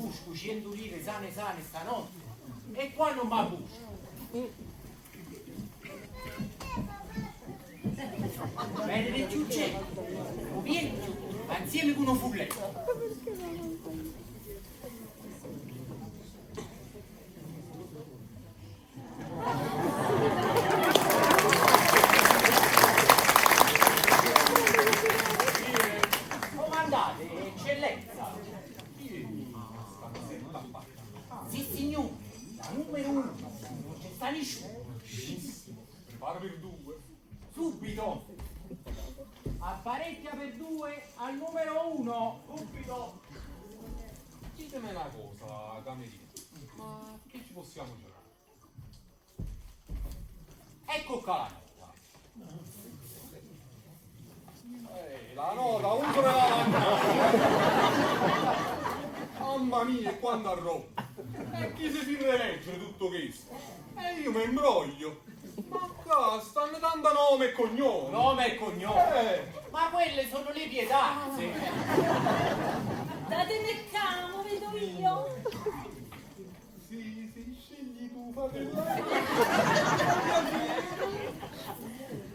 M'abbusco 100 lire sane sane stanotte. E qua non m'abbusco. Bene del ciuccetto, o viecchio, insieme con un fulletto. Comandate, eccellenza. Sì, signore, la numero uno, non c'è sta nessuno. Benissimo. Prepara per due. Subito. Apparecchia per due al numero uno. Subito. Ditemi una cosa, cameriere. Ma che ci possiamo giocare? Ecco qua la nota. La nota, uso la Mamma mia, e quanta roba! E chi si fida leggere tutto questo? E io mi imbroglio. Ma qua stanno tanto nome e cognome. Nome e cognome? Eh. Ma quelle sono le pietanze. Datemi il camo, vedo io. Sì, sì, scegli tu, fratello.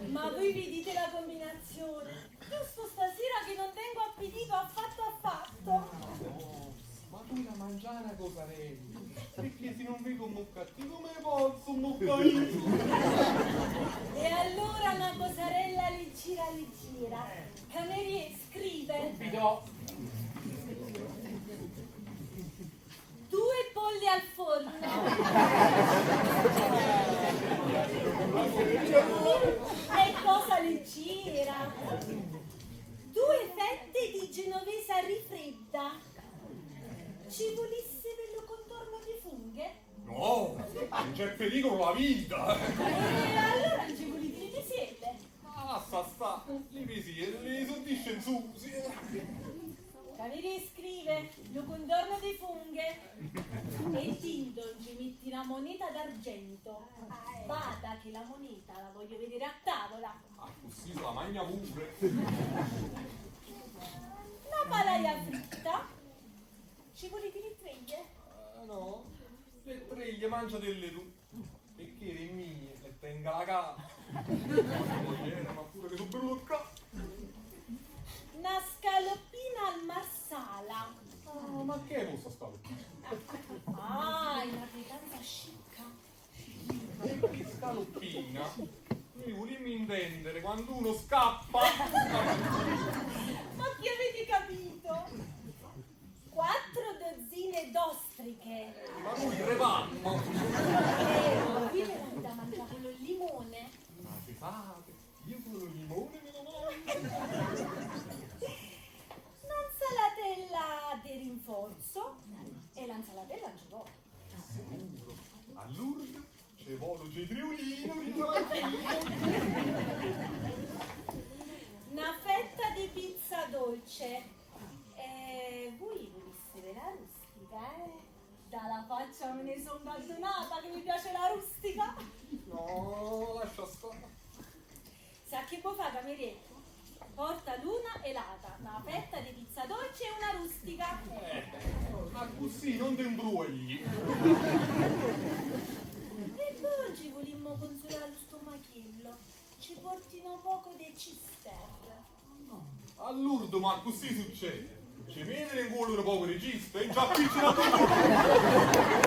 Ma voi vi dite la combinazione. Giusto stasera che non tengo appetito affatto affatto. No, ma tu la mangiare una cosarella. Perché se non vedo un moccattivo come posso un moccaino? E allora una cosarella leggera leggera. Cameriere scrive. Subito. Due polli al forno. È cosa leggera. Due fette di genovesa rifredda. Ci volesse per lo contorno di funghe? No, non c'è pericolo la vita. E allora non ci volete le piselle? Ma lascia sta, le piselle sono discensusi. Cameriere scrive, lo contorno di funghe. E Tindon ci metti una moneta d'argento. Bada che la moneta la voglio vedere a tavola. Ah, così se la magna pure. Una palaia fritta. Ci volete le treglie? Ah, no, le treglie mangiatele tu. Perché le mie le tenga la casa. Moglie, ma pure che sono venuto qua. Una scaloppina al marsala. Ah, ma che è questa scaloppina? Ah, è una pietanza scicca. Che scaloppina? Noi volimmo intendere quando uno scappa. Ma che avete capito? 4 dozzine d'ostriche. Ma noi crepammo. Qui le date da mangiare con il limone. Ma pesate, io con il limone me lo mangio. Un'insalatella di rinforzo. E l'insalatella ci vuole. Sicuro. A Lourdes c'è volo cetriolino, risolantino. Una fetta di pizza dolce. Voi voleste la rustica, eh? Dalla faccia me ne sono addonata che mi piace la rustica. No, lascia stare. Sa che può fare, cameriere? Porta l'una e l'altra, una fetta di pizza dolce e una rustica. Ma così non te imbrogli. E poi ci volimmo consolare lo stomachello. Ci portino poco di cister. A Lourdes, ma così succede. Ci mettono in culo un poco di cista e già appicciano tutto.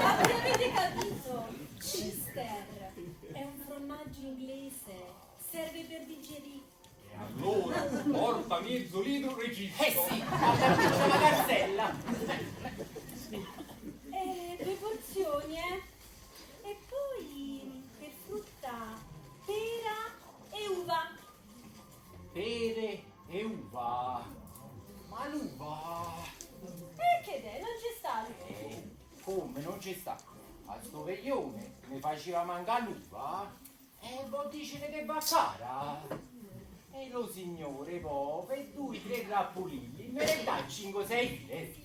Ma che avete capito? Cister è un formaggio inglese, serve per digerire. E allora porta mezzo litro registro. Eh sì, appiccia la gazzella. Due porzioni, eh. E poi per frutta pera e uva. Pere e uva. Ma l'uva... E che è? Non ci sta l'uva. Come non ci sta? A sto veglione mi faceva mancare l'uva e vuol dire che va cara. E lo signore poi per 2 o 3 rappulilli me ne dà 5 o 6 lire.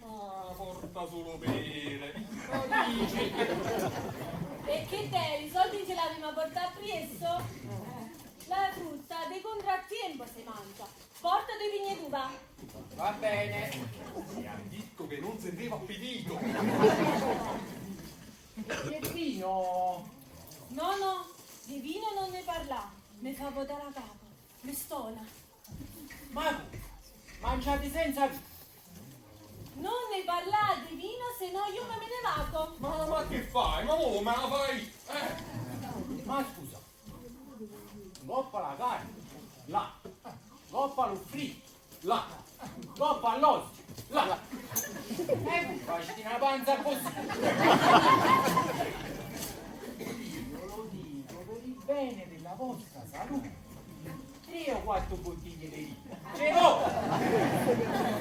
Ma porta solo pere. Ma dici? E che te? I soldi ce l'avevamo portata presso? La frutta dei contrattiempo si mangia. Porta 2 pigne d'uva. Va bene. Mi ha detto che non sentiva appetito. E che vino? No, no, di vino non ne parla. Mi fa votare la capo. Mi stona. Ma mangiate senza vino. Non ne parla di vino, se no io me ne vado. Ma, ma che fai? Ma mo me la fai? Eh? Ma scusa, goppa la carne, là, goppa lo fritto, là, goppa all'osso, là. E voi facete una panza così. Io lo dico per il bene della vostra salute. Tre o quattro bottiglie di vino. Ce l'ho!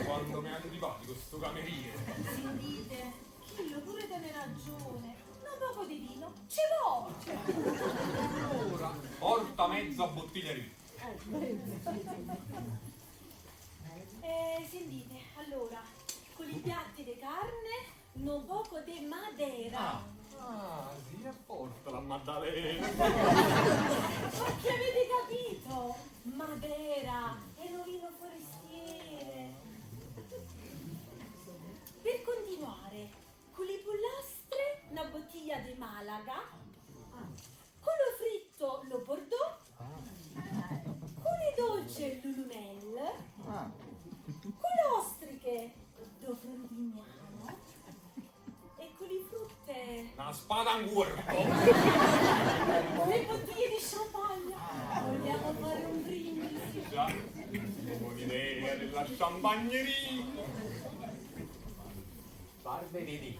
Quando mi è antipatico sto cameriere. Sentite, Chillo pure tiene ragione. Un poco di vino ce l'ho. Allora, porta mezza bottiglia di vino. Sentite, allora, con i piatti di carne, un poco di Madeira. Ah, ah, sì, e porta la Maddalena. Ma che avete capito? Madeira è un vino forestiere. Per continuare, con le pollastre, una bottiglia di Malaga, con lo fritto lo Bordeaux, con le dolce l'Ulumel, con le ostriche do Frontignano e con le frutte Una spada in corpo. le bottiglie di champagne. Vogliamo fare un brindisi? Già, buona idea della champagneria. Farve vedere,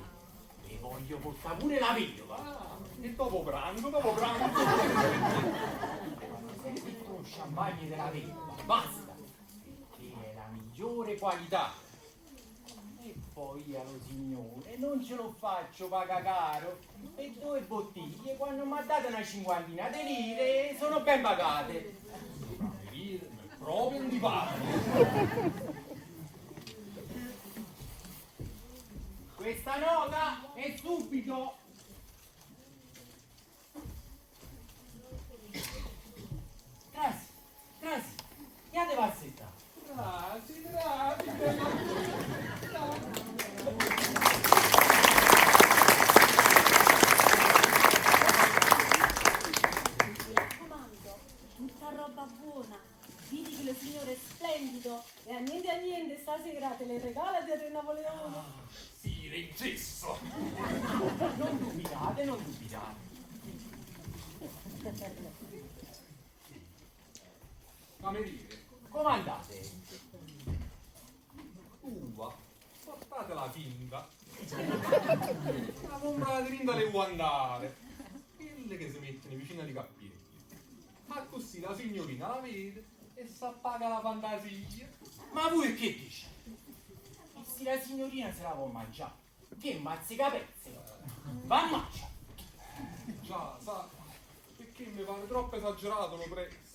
e voglio portare pure la vedova. Ah, e dopo pranzo, dopo pranzo. Sentite lo champagne della vedova, basta, che è la migliore qualità. E poi allo signore non ce lo faccio paga caro. E due bottiglie, quando mi ha dato una cinquantina di lire, sono ben pagate. Cameriere, ma è proprio antipatico. Questa nota è subito. Trasi, trasi, andiate a settare. Grazie, grazie, bella. Mi raccomando, tutta roba buona. Vedi che lo signore è splendido e a niente stasera te le regala di Napoleone. Sì, regesso. Non dubitate, non dubitate. Cameriere, Comandate. uva, portate la finta. La comprate rinda le guandare. Quelle che si mettono vicino ai cappielli. Ma così la signorina la vede e s'appaga la fantasia. Ma voi che dice? E se la signorina se la vuol mangiare, che mazzica pezzi? Va a mangiare. Già, sa, perché mi pare troppo esagerato lo prezzo.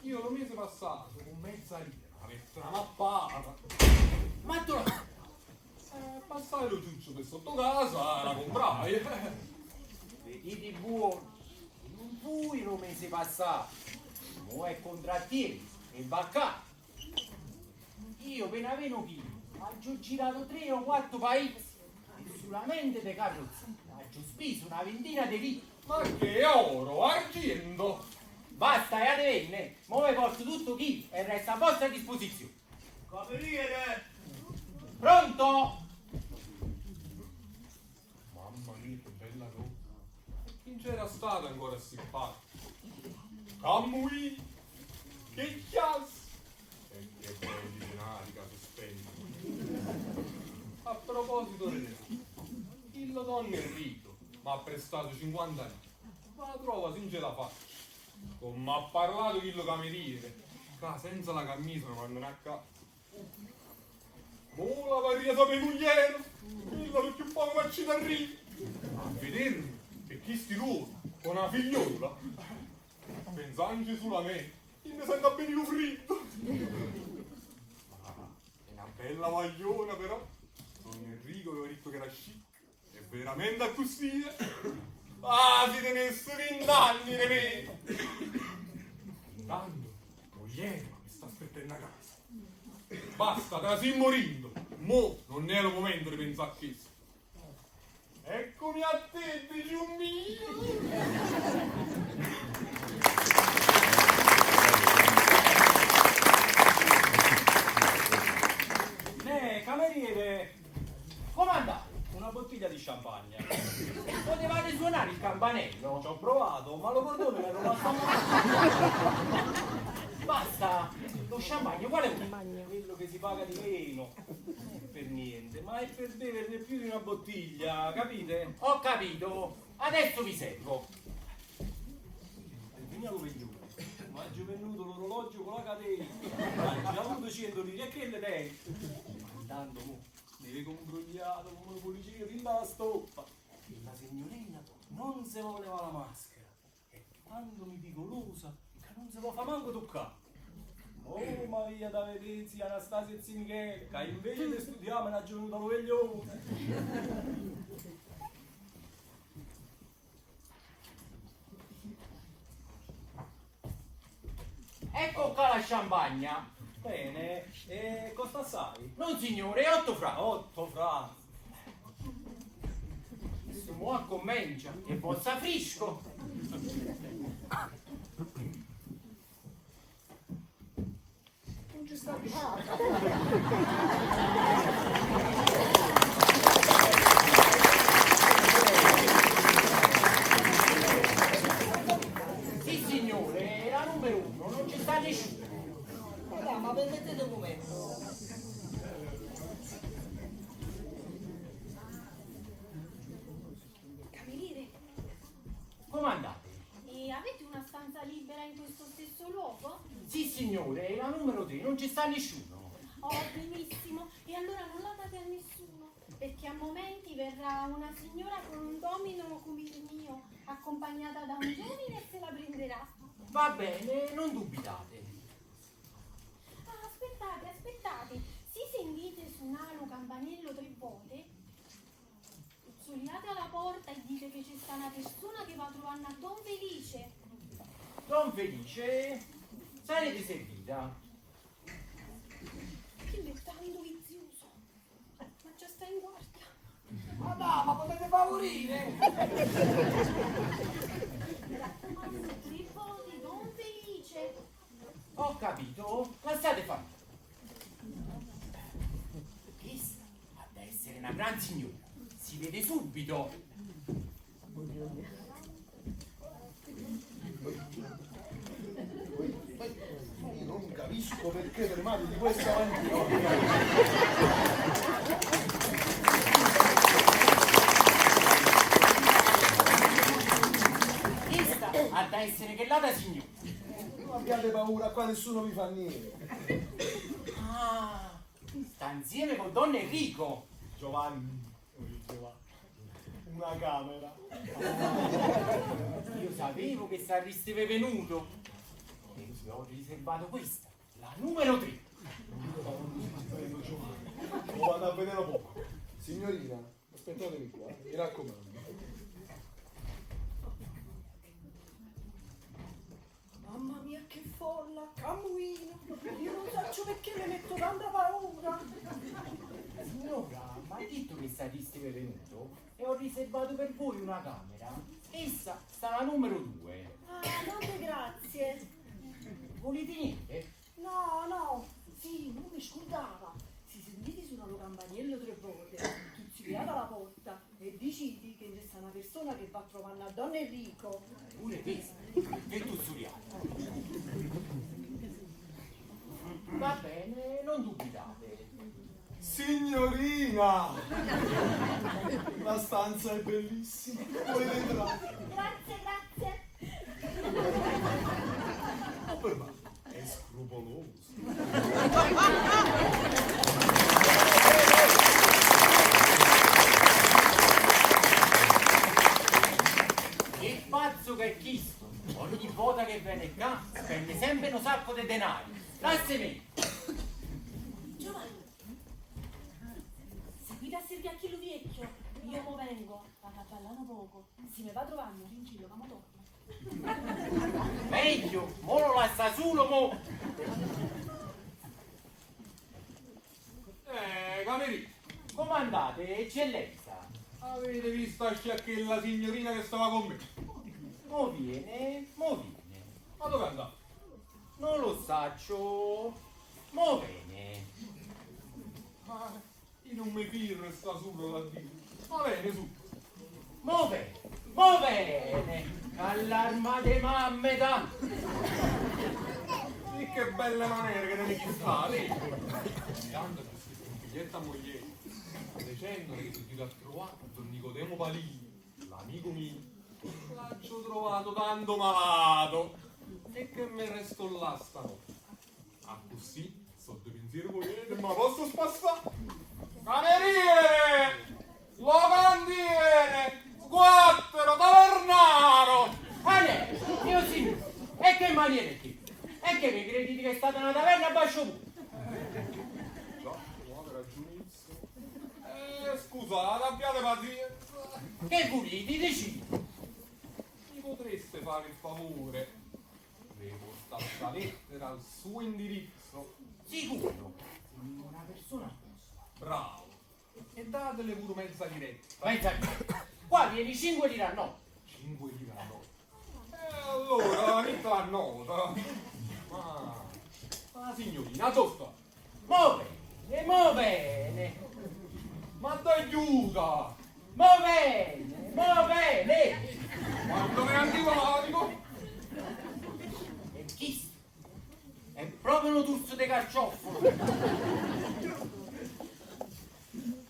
Io lo mese passato con mezza lira, avete una mappata. Ma tu la Passai lo ciuccio per sotto casa, la comprai. Vedete buono, non fui lo mese passato, mo è contrattieri e va qua. Io appena veno qui, ho girato 3 o 4 paesi e solamente de carrozzine ho speso una ventina di lire. Ma che oro, argento! Basta, e venne, mo vi porto tutto qui e resta a vostra disposizione. Cameriere! Pronto? Mamma mia, che bella roba. E chi c'era stato ancora a sippare? Camui! Che chiasso! E che belli denari che si spendono. A proposito di denari, il donna Enrico mi ha prestato 50 lire. Ma la trova sin ce la faccio. Come ha parlato quello cameriere, che senza la camisa non vanno a casa. Mo la varia sapere mugliero, quello più poco ma ci arriva. A vedermi, e chi sti loro, con una figliola, pensandoci sulla me, io mi sento bene lo freddo. È una bella magliona però, Don Enrico aveva detto che era chic, è veramente così, eh? Ah, si tenesse vent'anni, ne me! Intanto, mogliere mi sta aspettando a casa. Basta, trasimmo rindo. Mo non è il momento di pensare a questo. Eccomi a te, figlio mio. Ne, cameriere, Come andate? una bottiglia di champagne. Potevate suonare il campanello? Ci ho provato, ma lo cordone mi è rimasto Basta, lo champagne quale vuoi? Quello che si paga di meno. Non è per niente, ma è per beverne più di una bottiglia, capite? Ho capito, adesso vi servo. E veniamo veglione. Ma ha venduto l'orologio con la catena. Ma già avuto 100 lire e che le denti. Ma intanto mo, ne vedo imbrogliato come una polizia fin dalla stoppa. E la signorina non si voleva la maschera. E quando mi dico l'usa, che non si può fa manco toccare. Oh, ma via da vedere zia Anastasia e zio Michele, che invece di studiare me l'ha venuta lo veglione. Ecco qua la champagne. Bene, e costa assai? Non signore, 8 franchi. 8 franchi. Questo mo comincia e possa frisco. Non ci sta più. Sì signore, la numero 1, non ci sta nessuno. Madame, ma vendete documento. Cameriere, Come andate? e avete una stanza libera in questo stesso luogo? Sì signore, la numero 3, non ci sta nessuno. Oh, benissimo. E allora non la date a nessuno, perché a momenti verrà una signora con un domino come il mio, accompagnata da un giovane e se la prenderà. Va bene, non dubitate. Ah, aspettate, aspettate. Se sentite suonare un campanello 3 volte, tuzzuliate alla porta e dite che c'è sta una persona che va trovando a Don Felice. Don Felice, sarete servita. Che è tanto vizioso. Ma già sta in guardia. Madame, ma potete favorire? Mi raccomando, 3 volte, Don Felice. Ho capito, lasciate fare. Questa ha da essere una gran signora. Si vede subito. Io non capisco perché tremate di questa maniera. Questa ha da essere quell'altra signora. Non abbiate paura, qua nessuno vi fa niente. Ah, sta insieme con Don Enrico. Giovanni, Giovanni, una camera. Io sapevo che sareste venuto. E vi ho riservato questa, la numero 3. Prego, Giovanni, lo vado a vedere poco. Signorina, aspettatemi qua, mi raccomando. Mamma mia che folla, camuino. Io non so perché mi metto tanta paura. Signora, mi ha detto che sareste venuto e ho riservato per voi una camera. Essa sta alla numero 2. Ah, tante grazie. Volete niente? No, no, sì, non mi scordava. Si sentite suonare lo campanello 3 volte, tuzzichiate alla porta e diciti che c'è sta una persona che va trovando a Don Enrico. Pure questa, che tuzzuriate. Va bene, non dubitate. Signorina! La stanza è bellissima, volete entrare? Grazie, grazie. Oh, per me, è scrupoloso. Che pazzo che è Cristo! Ogni volta che viene qua spende sempre un sacco di denari. Lasciami! Giovanni, seguite a servire a chi lo vecchio. Io mo vengo, vado a ballare poco. Si me va trovando, ringillo, ma mo torno. Meglio, mo lo lascia solo mo. Eccellenza. Avete visto a quella signorina che stava con me? Mo viene, mo viene. Ma dove andava? Non lo saccio. Mo viene. Ma io non mi fido sta solo là dentro. Va bene, su. Mo bene, mo bene. All'arma de mammeta. E che bella maniera che non chi sta, lì. Intanto c'è scritto un biglietto a moglie, dicendole che sono girato a trovare Don Nicodemo Palini, l'amico mio. L'ho trovato tanto malato e che me resto là stanotte. Ah, così, so di pensiero volete, ma posso spassare? Cameriere! Locandiere! Sguattero, tavernaro! Ale, mio signore, e che maniera è che? E che vi credete che è stata una taverna a bacio pure? Già, avete ragionissimo. Scusate, abbiate pazienza. Che volete, decidi? Mi potreste fare il favore di portare la lettera al suo indirizzo? Sicuro, una persona apposta. Bravo. E datele pure mezza liretta. Mezza lira. Qua vieni 5 lire a notte. 5 lire a notte. E allora, mica la nota. Ma, ma signorina, dove sta? Mo bene, mo bene. Ma dai aiuta! Mo bene, mo bene. Quanto mi è antipatico! E chi? È proprio un turzo di carcioffolo.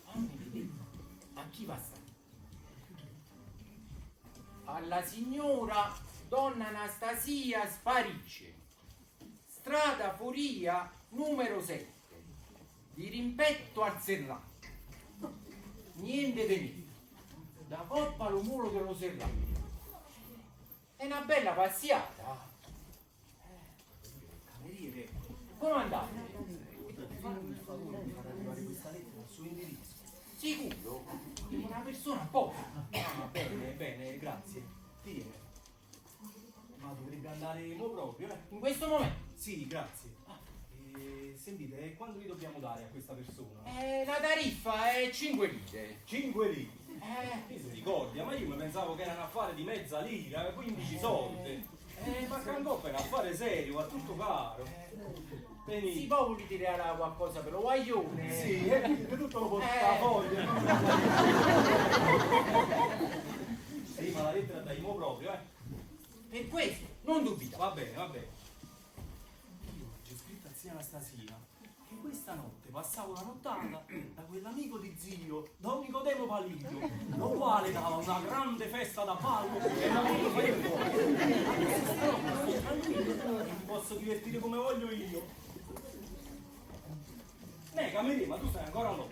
Fammi vedere. A chi va sta? Alla signora donna Anastasia Sparice. Strada Foria numero 7. Di rimpetto al Serrato. Niente di niente. Da coppa allo muro dello Serrato. È una bella passiata. Cameriere, come andate? Potete farmi il favore di far arrivare questa lettera al suo indirizzo? Sicuro? Una persona poca. Ah, bene, bene, grazie. Tiene. Ma dovrebbe andare mo proprio, eh? In questo momento? Sì, grazie. Ah, sentite, e quando li dobbiamo dare a questa persona? La tariffa è 5 lire. 5 lire? Misericordia, ma io mi pensavo che era un affare di mezza lira, 15 soldi. Ma Cangoppa è un affare serio, va tutto caro. Benissimo. Si può tirare qualcosa per lo guaglione? Sì, e quindi tutto lo portafoglio. Sì, ma la lettera dai mo proprio, eh. Per questo, non dubita. Va bene, va bene. Io c'è scritto a zia Anastasia che questa notte passavo la nottata da quell'amico di zio, Don Nicodemo Palillo, lo quale dava una grande festa da ballo e una molto fare fuori. Adesso stanotte sono tranquillo e mi posso divertire come voglio io. Ne, cameriere, ma tu stai ancora là.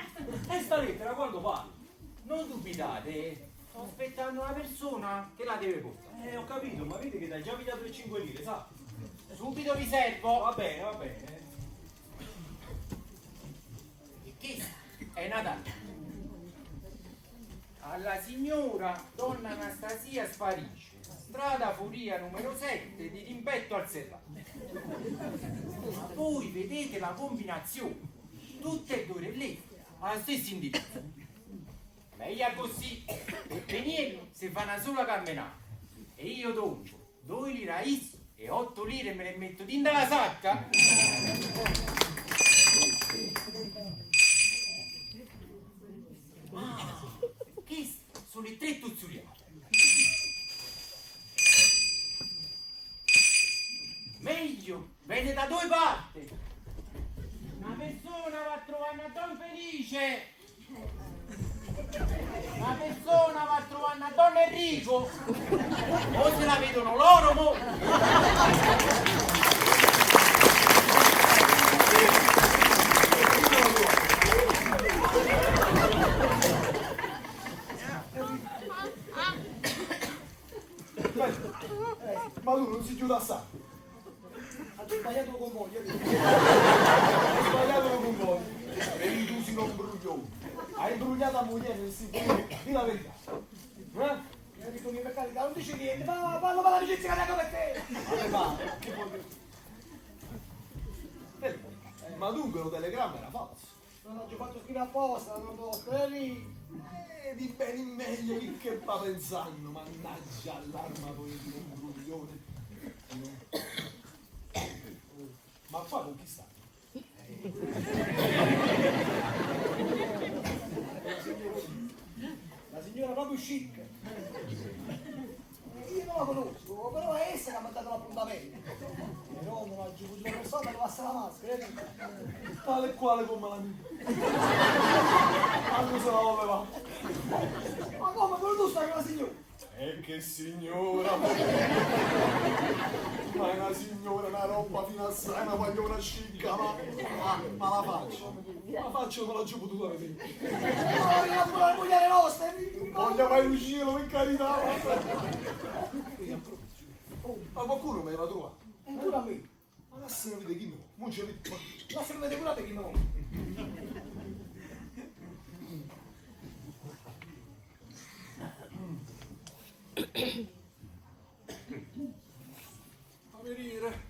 E sta lettera quando parli? Non dubitate, sto aspettando una persona che la deve portare. Ho capito, ma vedi che ti hai già pigliato le 5 lire, sa? Subito vi servo. Va bene, va bene. E che è Natale. Alla signora donna Anastasia Sparice, strada Furia numero 7 di rimpetto al Serrato. Ma voi vedete la combinazione, tutte e due le lettere allo stesso indirizzo. Meglio così, per Peniello si fa una sola camminata e io do 2 lire a isso e 8 lire me le metto dentro la sacca. Ah, queste sono le 3 tuzzuliate. Meglio, venne da due parti. Una persona va a trovare una Don Felice. Una persona va a trovare una Don Enrico. O se la vedono loro, mo. Ma tu non si chiude a sa. Ha sbagliato con voi, Hai sbagliato con voi. E tu sei un bruglione. Hai imbrugliato a moglie nel sito. Dì la verità. Eh? Io dico per carità, non dici niente, ma parlo per l'amicizia che tengo per te. Vabbè, va, che voglio. Fermo. Ma dunque lo telegramma era falso. Non l'ho fatto scrivere apposta, non posso, è lì. Eh, di bene in meglio, chi che va pensando? Mannaggia all'arma poi di un bruglione. Ma qua con chi sta? La signora, la signora proprio chic. Io non la conosco, però è essa che mi ha dato l'appuntamento. Però non ho potuto persona che passa la maschera. eh. Tale e quale come la mia. Hanno se la voleva. Ma come? Pure tu stai con la signora? E che signora! Ma è una signora, una roba fino a assai, una guagliona scicca, ma, ma, ma la faccia, la faccia non l'ho già potuta vedere. No, io non la moglie nostra. Voglio mai uscire, per carità! E a proposito, ma qualcuno me la trova? E tu da me. Ma lasciami vedere chi no, mo c'è vedi. Lasciami vedere pure a te chi no. Cameriere.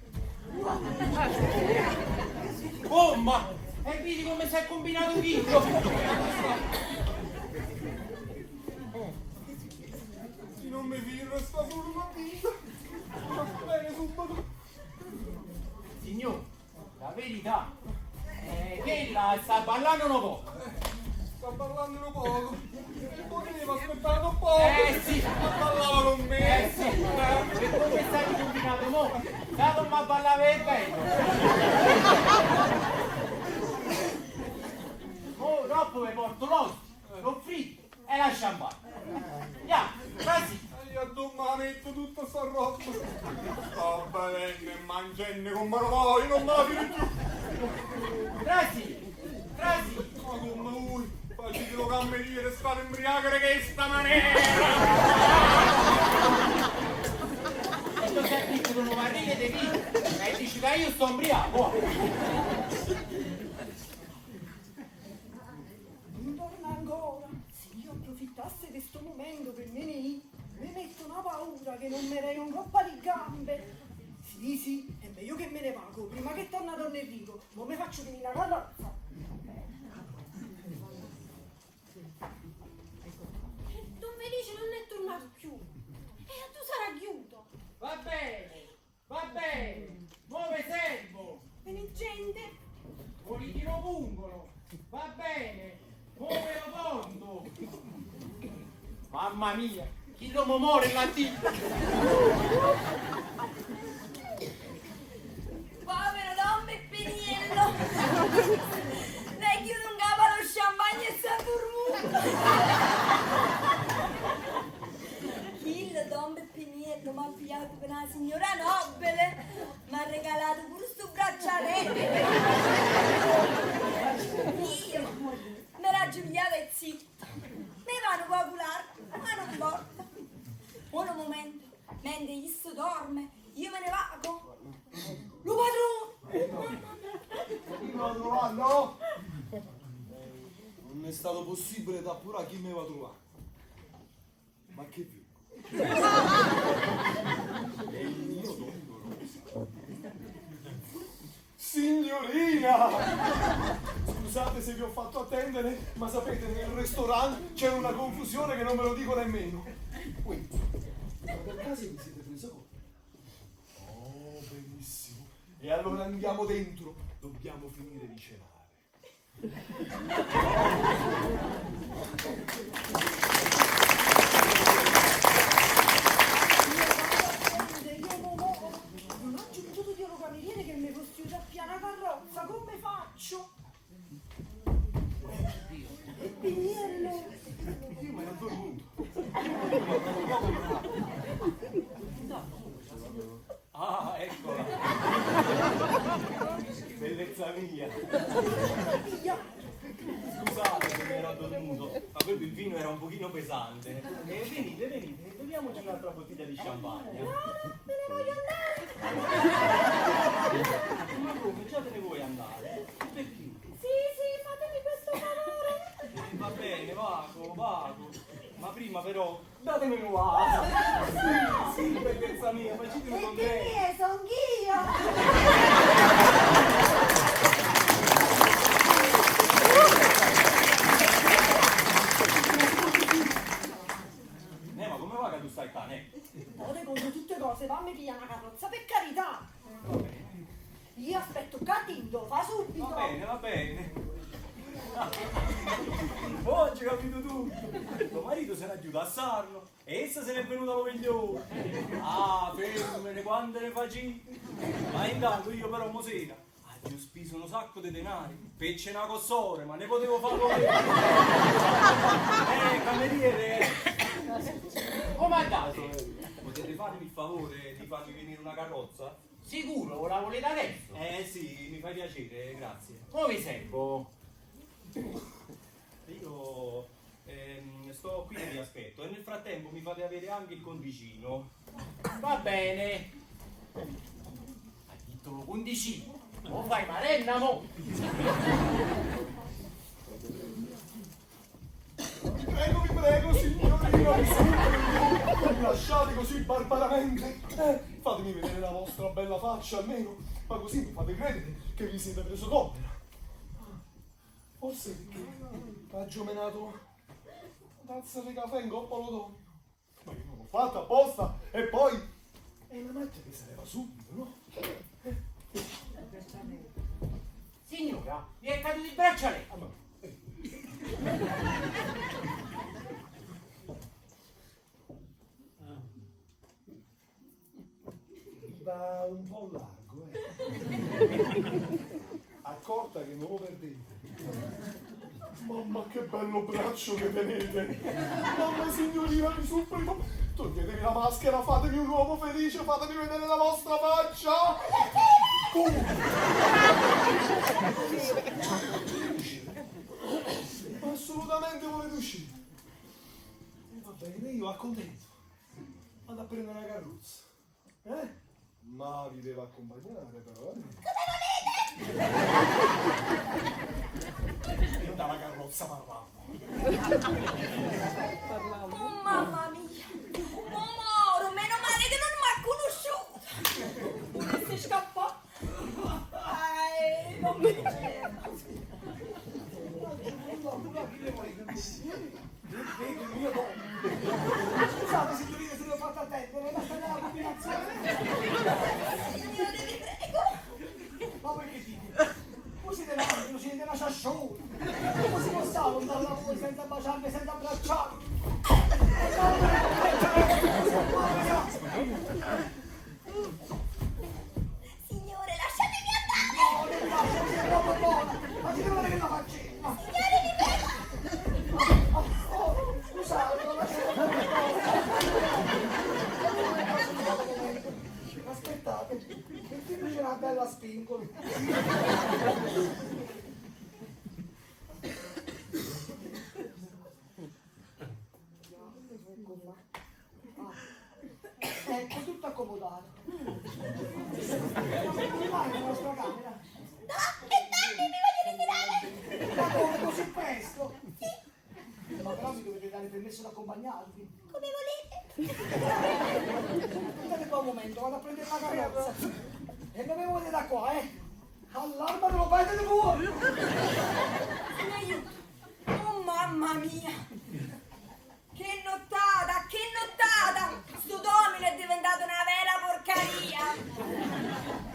Bomba! E vedi come si è combinato Chicco? Se non mi firma sta solo una vita. Va bene subito. Signor, la verità è che la sta ballando un po'. Sta parlando un poco. E poteva aspettare un poco. Eh sì. Ma ballava con me. Eh sì, e come stai combinato mo? Sai come ballava per bello? Mo dopo vi porto l'osso, lo fritto e la champagne. Ya, quasi. E io a dove me la metto tutta sta roba? Sto bevendo e mangiando come lo voglio, non me la fino più. Trasi, trasi. Ma come voi? Facete lo cameriere, state imbriachi di questa maniera. E tu sei piccolo un barrile di vino e dici che io sto imbriaco. Non torna ancora. Se io approfittasse di questo momento per me ne ir, mi metto una paura che non me rei un coppa di gambe. Sì, sì, è meglio che me ne vago prima che torna Don Enrico. Non mi faccio venire la carrozza. Don Felice non è tornato più. E tu sarà chiuso. Va bene, va bene, mo ve servo. Viene gente. Volitino pungolo, va bene, mo ve lo porto. Mamma mia, chi lo muore là dentro. Povero Don Peppiniello! Lei chiude un capo allo champagne e si è dormito! Il Don Peppiniello mi ha pigliato per una signora nobile, mi ha regalato pure sto braccialetto. Io me l'ha giuliata e zitta. Mi vanno coagulare, ma non importa. Un momento, mentre esso dorme, io me ne vago. Lo padrone! Chi me va a trovare, no? Non è stato possibile da appurare chi mi va a trovare. Ma che vi? È il mio dono rosa. Signorina! Scusate se vi ho fatto attendere, ma sapete, nel ristorante c'era una confusione che non me lo dico nemmeno. Quindi, ma per caso vi siete preso conto? Oh, benissimo. E allora andiamo dentro. Dobbiamo finire di cenare. Io mo mo non ho potuto dire al cameriere che mi fosse chiusa a piana carrozza, come faccio? E Piniello, Io me ne addormento. Ah, eccola. Bellezza mia. Scusate se mi ero addormuto, ma proprio il vino era un pochino pesante. E venite, venite, beviamoci un'altra bottiglia di champagne. No, no, me ne voglio andare! Ma come? Già te ne vuoi andare? Perché? Sì, sì, fatemi questo favore! Va bene, vago, vago. Ma prima però, datemi un vaso. Sì, sì, bellezza mia, facetemi e che contento. mie son io! pronto tutte cose, fammi pigliare una carrozza, per carità. Io aspetto qua dentro, fa subito. Va bene, va bene. Oggi ho capito tutto. Tuo marito se n'è aiutato a Sarno e essa se n'è venuta allo veglione. Ah, femmine, quante ne facite. Ma intanto io però mo sera ho speso un sacco di denari per cena con sore, ma ne potevo farlo io. Cameriere, Come andate? potete farmi il favore di farmi venire una carrozza? Sicuro, la volete adesso? Eh sì, mi fa piacere, grazie. Come vi servo? Io sto qui e vi aspetto e nel frattempo mi fate avere anche il conticino. Va bene. Ha detto lo conticino. Mo fai marenna mo. Vi prego, vi prego, signorina, vi supplico, non mi lasciate così barbaramente. Fatemi vedere la vostra bella faccia almeno, ma così mi fate credere che vi siete preso collera. Forse perché t'aggio menato una tazza di caffè in coppa allo tonico. Ma io non l'ho fatta apposta e poi è una macchia che se ne va subito, no? Signora, vi è caduto il braccialetto. Ah, ma, Va un po' largo, eh. Accorta che non lo perdete. Mamma, che bello braccio che tenete! Mamma signorina, vi supplico, toglietevi la maschera, fatemi un uomo felice, fatemi vedere la vostra faccia! Come? Assolutamente volete uscire. E va bene, io accontento. Vado a prendere la carrozza. Eh? Ma vi devo accompagnare però, eh? Cosa volete? E dalla carrozza parlavamo. Oh mamma mia, oh Moro, meno male che non mi ha conosciuto. Volesse scappare. Non mi diceva. Scusate signorina se l'ho fatta attendere, ma sta nella combinazione. Signore, vi prego. Ma voi che dite? Voi siete l'angelo, siete una ciasciona. Come si può stare lontano da voi senza baciarvi, senza abbracciarvi? Signore, lasciatemi andare. No, non mi lascio, siete troppo buona. Ma ci devo vedere la faccenda. Signore, vi prego. Oh, scusate, non lasciate. Aspettate, metteteci una bella spingola. Ah, ecco, tutto accomodato. Ma come mai nella nostra camera? No, è tardi, mi voglio ritirare. Ma come così presto? Ma però mi dovete dare il permesso di accompagnarvi. Come volete. Aspettate qua un momento, vado a prendere la carrozza. E non mi volete da qua, eh? All'arma non lo fate voi! Mi aiuto. Oh mamma mia. Che nottata, che nottata! Sto domino è diventato una vera porcaria.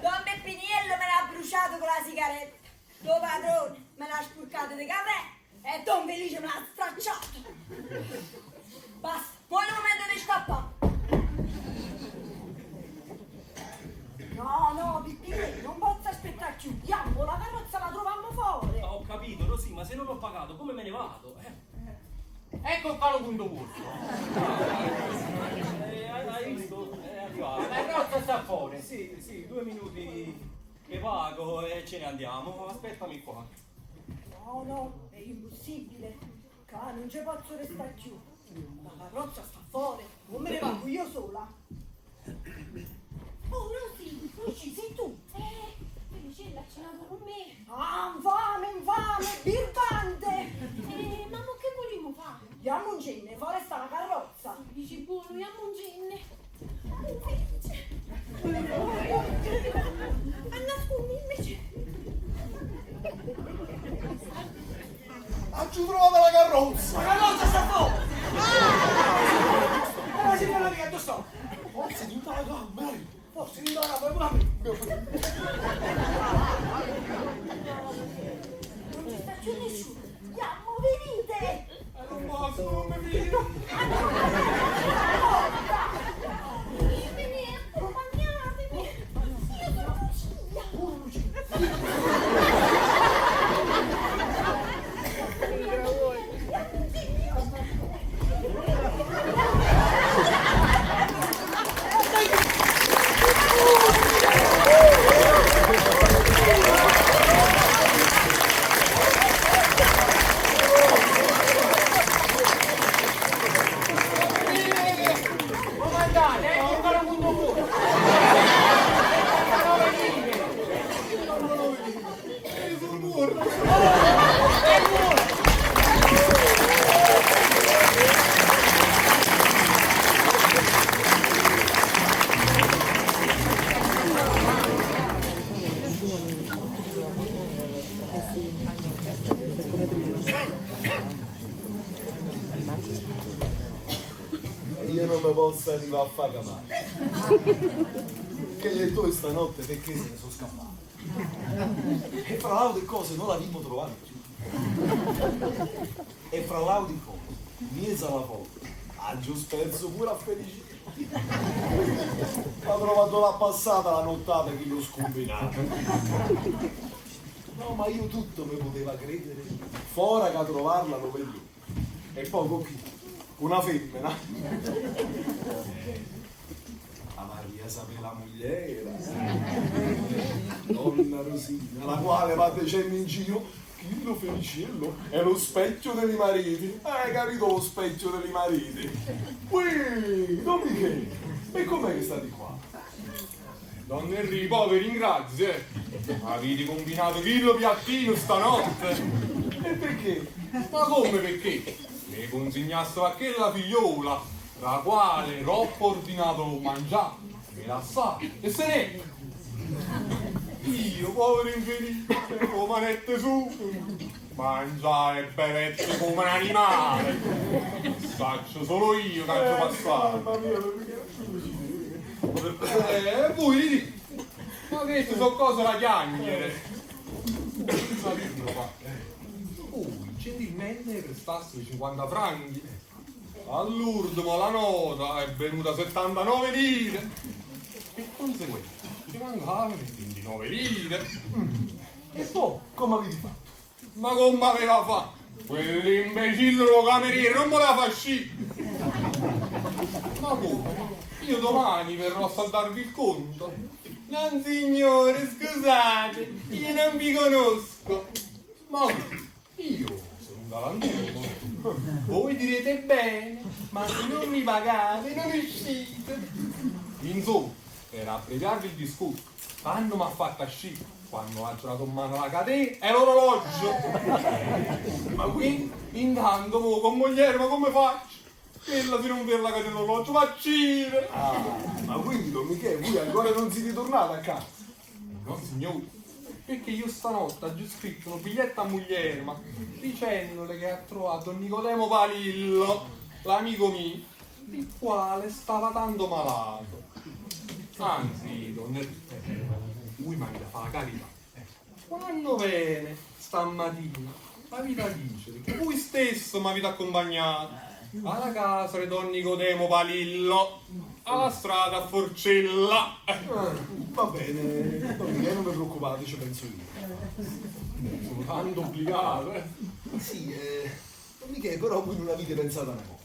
Don Peppiniello me l'ha bruciato con la sigaretta. Lo padrone me l'ha sporcato di caffè e Don Felice me l'ha stracciato. Basta, poi è il momento di scappare. No, no, Pippino, non posso aspettare più. Andiamo, la carrozza la troviamo fuori. Ho capito, Rosì, ma se non ho pagato, come me ne vado? Ecco qua lo punto vostro. Hai visto? È arrivato. La carrozza sta fuori. Sì, sì, 2 minuti che pago e ce ne andiamo. Aspettami qua. No, no, è impossibile. Qua non ci posso restare più. La carrozza sta fuori, non me ne vado io sola. Oh, Rosì, Luci, sei tu? Felicella ha cenato con me. Ah, infame, infame, birbante! Ma mo che vogliamo fare? Andiamo in cena, fuori sta la carrozza. Dici buono, andiamo in cena. Oh, Felice. Annascondi invece. Ha giù trovata la carrozza! La carrozza sta fuori! Ah! La signora mia, dove sto? Forse di Io non mi posso arrivare a fare capace. Che le tue stanotte perché se ne sono scappate. E fra l'altre cose non l'abbiamo trovato più. E fra l'altre cose, mezza alla foto, ha giusto perso pure a felicità. Ha trovato la passata la nottata che l'ho scombinato. No, ma io tutto mi poteva credere, fora che a trovarla lo vedo. E poi con chi? Una femmina. La Maria sapeva la mogliera, donna Rosina, la quale va dicendo in giro Chillo Feliciello è lo specchio dei mariti. Hai capito lo specchio dei mariti? Ui, Don Michele, e com'è che state qua? Don Enrico, poveri, ringrazio. Avete combinato chillo piattino stanotte. E perché? Ma come perché? Le consegnassero a quella figliola, la quale troppo ordinato mangiare, me la sa e se ne. Io, povero infelice, con manette su, mangiare e bevette come un animale. Saccio solo io che ho passato. Mamma mia, Voi dite, ma queste sono cose da chiagnere. Senza dirlo, fa. Voi gentilmente prestasse 50 franchi. All'ultimo la nota è venuta 79 lire. E conseguenza ci mancavano 29 lire. E poi, come avete fatto? Ma come aveva fatto? Quell'imbecille lo cameriere non me la fa uscire. Ma come? Io domani verrò a saldarvi il conto. Non signore, scusate, io non vi conosco. Ma io sono un galantuomo. Voi direte bene, ma se non mi pagate non uscite. Insomma, per abbreviarvi il discorso, tanto mi ha fatto uscire quando ha girato in mano la catena e l'orologio. Ma qui, intanto, mo, con moglie, ma come faccio? Quella se non per la catena l'orologio, ma uccide! Ah, ma quindi Don Michele, voi ancora non siete tornato a casa? No, signore, perché io stanotte ho scritto un biglietto a moglierma dicendole che ha trovato Nicodemo Palillo, l'amico mio, il quale stava tanto malato. Anzi, don Enrico, lui mi fa la carità. Quando viene stamattina, la vita dice che voi stesso mi avete accompagnato alla casa di don Nicodemo Palillo, alla strada a Forcella. Va bene, Don Michele, non vi preoccupate, ci penso io. Sono tanto obbligato, eh. Sì, Don Michele, però voi non avete pensato a una cosa.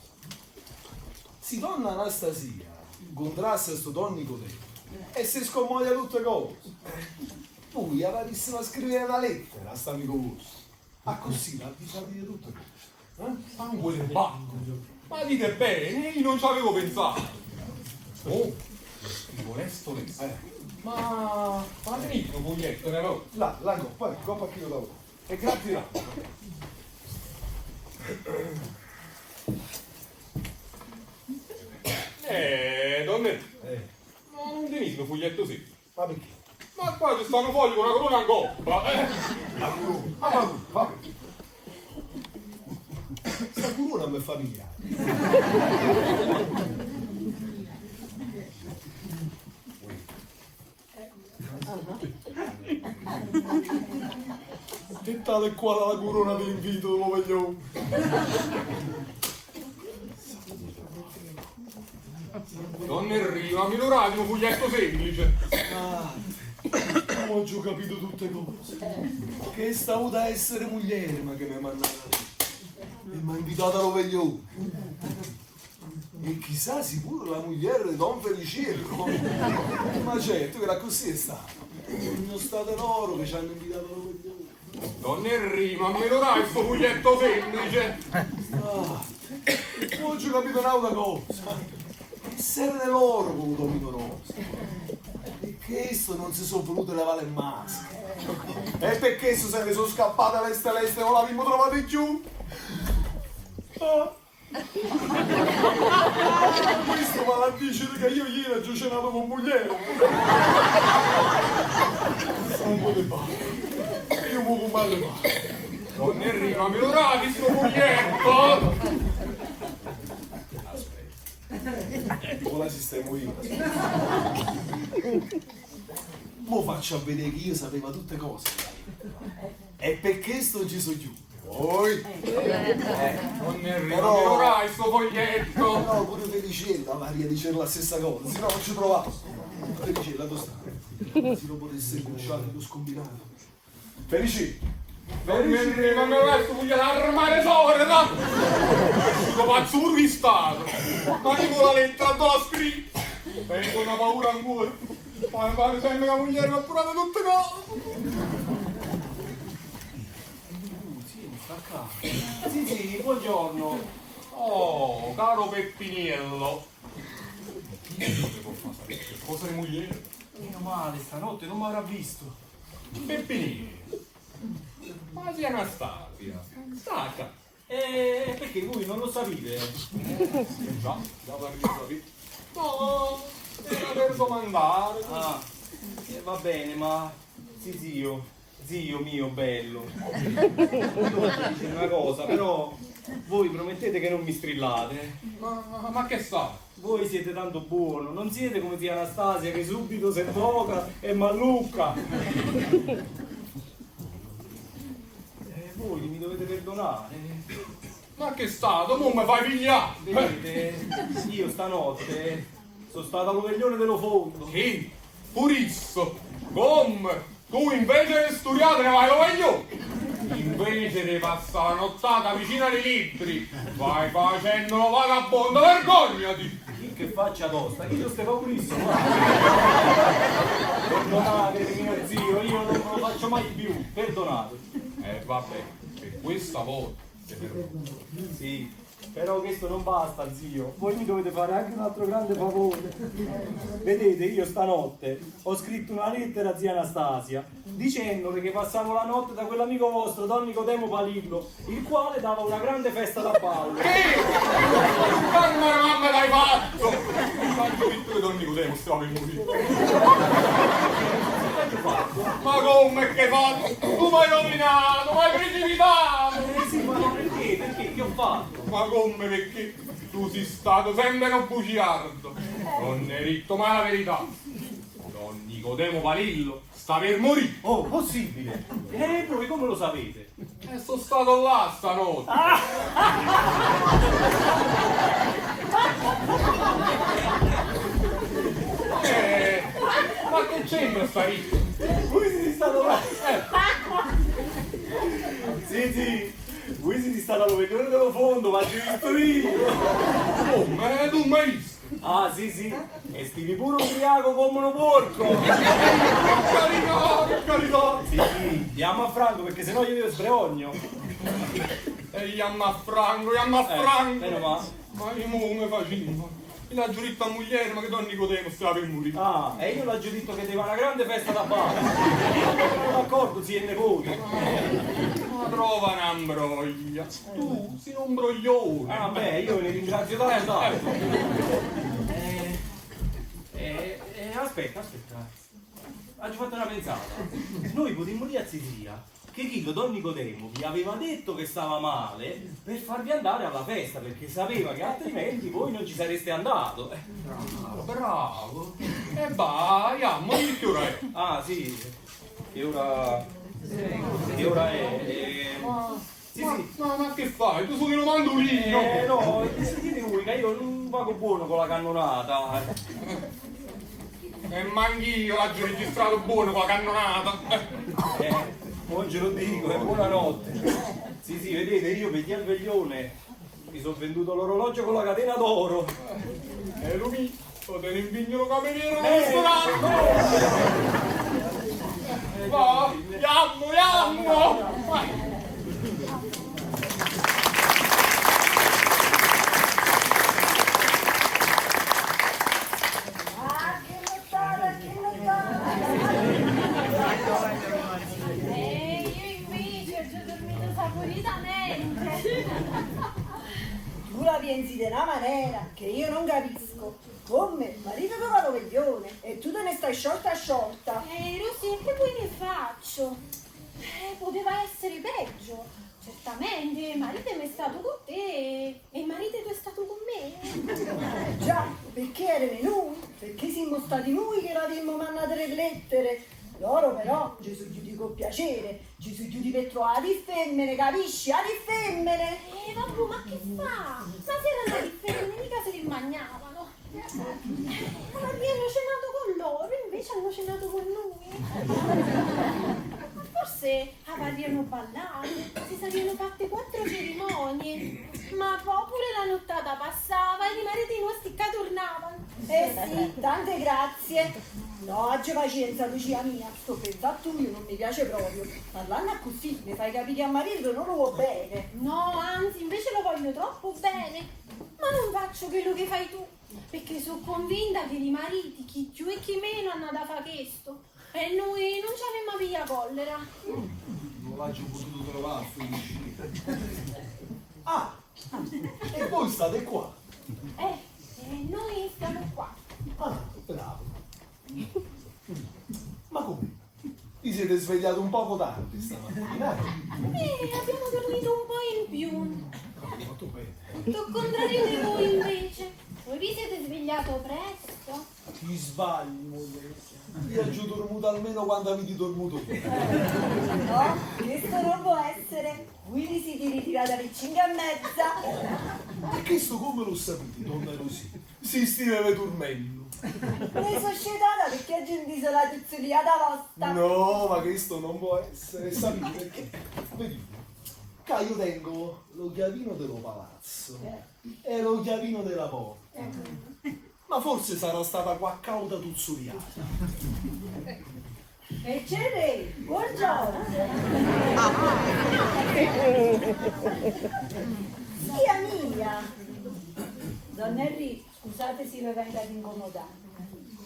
Si donna Anastasia incontrasse sto don Nicodemo e si scommoglia tutte cose, voi avrissimo a scrivere una lettera a sto amico vostro. A così l'avvisate di tutte cose. Eh? Sangue del bacco. Ma dite bene, io non ci avevo pensato. Oh, lo scrivo lesto lesto. Ma tenete un foglietto, no? La coppa, ecco, coppa che io lavoro. E grazie tanto. Donne, ma non tenete un foglietto sì. Ma perché? Ma qua ci stanno fogli con una corona in coppa, eh? La corona? Ah, ma va. Sta corona mi è familiare. Che tale qua la corona dell'invito, lo voglio. Don Enrico, mi lo radi un foglietto semplice. Ah, oggi ho capito tutte cose. Che stavo da essere moglie, ma che mi ha mandato. E mi ha invitato allo veglione. E chissà sicuro la moglie di Don Feliciello. Ma certo che era così è stato. Sono state loro che ci hanno invitato allo veglione. Don Enrico, ma me lo dai sto foglietto semplice? Ah, oggi ho capito un'altra cosa. Che serve loro con Domino Rosa. E questo non si sono volute levare le maschere. E perché questo se ne sono scappate leste leste e non l'abbiamo trovata più. Ah. Questo va a dire che io ieri ho cenato con moglie. Sangue di pane. Io muovo male male. Don Enrico, ma me lo dai sto foglietto? Aspetta. Mo la sistemo io. Mo faccio a vedere che io sapeva tutte cose. E per questo ci sono chiuso. Poi. Non ne Però- ritroverai sto foglietto. No, pure Felicella Maria diceva la stessa cosa, se no non ci provavo. Felicella, dove sta? Se non potesse cucciare lo scombinato. Felici! Non ne ritroverai sto foglietto armare sorda. Sto pazzo pure di stato. Ma io con la lettera dove l'ho scritta. Tengo una paura ancora. Ma mi pare sempre che la moglie mi ha appurato tutte cose. Sì, sta qua. Sì, sì, buongiorno. Oh, caro Peppiniello. Devo far sapere che cosa di moglie? Meno male, stanotte non mi avrà visto. Peppiniello. Ma sia Anastasia. Stacca. E perché voi non lo sapete? Già, già l'avrei sapere. No, era per domandare. Ah, va bene, ma sì, zio, zio mio bello. Io voglio dire una cosa, però voi promettete che non mi strillate. Ma, ma che sa? Voi siete tanto buono, non siete come zia Anastasia che subito si invoca e mallucca. E voi mi dovete perdonare. Ma che stato? Mo mi fai pigliare. Vedete, io stanotte sono stato allo veglione dello fondo. Che? Purisso. Come? Tu invece di studiare ne vai lo voglio. Invece di passare la nottata vicino ai libri, vai facendo lo vagabondo, vergognati! Chi che faccia tosta, io sto paurissimo. Perdonate, mio zio, io non lo faccio mai più, perdonate. Vabbè, per questa volta ti perdono. Sì, però questo non basta, zio. Voi mi dovete fare anche un altro grande favore. Vedete, io stanotte ho scritto una lettera a zia Anastasia dicendole che passavo la notte da quell'amico vostro, Don Nicodemo Palillo, il quale dava una grande festa da ballo. Che? Mamma mamma l'hai fatto! Tanto detto che Don Nicodemo stava per morire. Che ho fatto? Ma come che hai fatto? Tu mi hai rovinato, mi hai precipitato! Eh sì, ma perché? Perché? Che ho fatto? Ma come perché? Tu sei stato sempre un bugiardo. Non ne hai detto mai la verità. Don Nicodemo Palillo sta per morire. Oh, possibile? E voi come lo sapete? E sono stato là stanotte. Ma che c'entra sta ricca? Voi siete stato là? Sì, sì, voi siete stato allo veglione dello fondo, ma ci ho visto io. Come? Tu mi hai visto? Ah, sì, sì, e stivi pure ubriaco come un porco. Per carità, per carità. Sì, sì, andiamo a Franco perché sennò io mi sbreogno. E iamma a Franco, iamma a Franco. Meno male. Ma io mo come facevo? Io l'ho giurato a moglie, ma che Don Nicodemo stava per morire. Ah, e io l'ho detto che deve una grande festa da ballo. Sono d'accordo, zio e nipote. Ma trova una imbroglia. Tu sei un imbroglione. Ah, beh, io ne ringrazio tanto. tanto. Aspetta, aspetta. Ho fatto una pensata. Noi potremmo dire a zia che Chillo Don Nicodemo vi aveva detto che stava male per farvi andare alla festa, perché sapeva che altrimenti voi non ci sareste andato. Bravo, bravo. E vai, andiamo, di che ora è? Ah, sì, che ora... Che ora è? Sì, ma, sì. Ma che fai? Tu suoni un mandolino. No, sentite voi che io non vago buono con la cannonata. E manch'io l'ho registrato buono con la cannonata. Oggi lo dico, e buonanotte. Sì, sì, vedete, io per al veglione mi sono venduto l'orologio con la catena d'oro. E lui, lo te ne impigno lo cameriere al ristorante. Va, iammo, iammo. Vai. Ah, che nottata, che nottata! E io invece ho già dormito saporitamente. Tu la pensi di una maniera che io non capisco. Come? Marito trova lo veglione e tu te ne stai sciolta sciolta. Rosy, che poi ne faccio? Poteva essere peggio. Certamente, marito è stato con te e marito è stato con me. Già, perché erano noi? Perché siamo stati noi che l'avemmo mandato le lettere. Loro però ci sono chiusi con piacere, ci sono chiusi per trovare le femmine, capisci? Le femmine! Vabbè, ma che fa? Ma se erano le femmine, mica se li mangiavano. Ma abbiamo cenato con loro, invece hanno cenato con noi. Ma forse avevano ballato, si sarebbero fatte 4 cerimonie. Ma poi pure la nottata passava e i mariti nostri che tornavano. Eh sì, tante grazie. No, aggi pazienza, Lucia mia, sto pensando io, non mi piace proprio. Parlando così mi fai capire a marito che non lo vuoi bene. No, anzi, invece lo voglio troppo bene. Ma non faccio quello che fai tu, perché sono convinta che i mariti, chi più e chi meno, hanno da fare questo. E noi non ci avevamo piglia collera. Non l'ho potuto trovare, Felice. Ah, e voi state qua? Noi stiamo qua. Ah, bravo. Ma come? Vi siete svegliato un poco tardi stamattina? Abbiamo dormito un po' in più. Avete fatto bene. Tutto il contrario di voi invece. Voi vi siete svegliato presto? Ti sbagli, moglie. Io ho dormito almeno quando avete dormito voi. No, questo non può essere. Voi vi siete ritirati alle 5:30. E questo come lo sapete, donna Rosina? Si stiveva dormendo. Ne sono scetata perché oggi ho visto la tuzzuliata vostra. No, ma questo non può essere. Sapete perché? Vedete, qua io tengo lo chiavino dello palazzo e lo chiavino della porta. Ma forse sarà stata qualche auta tuzzuliata. E c'è lei, buongiorno. Zia mia. Donna Enrico, scusate se vi vengo ad incomodare.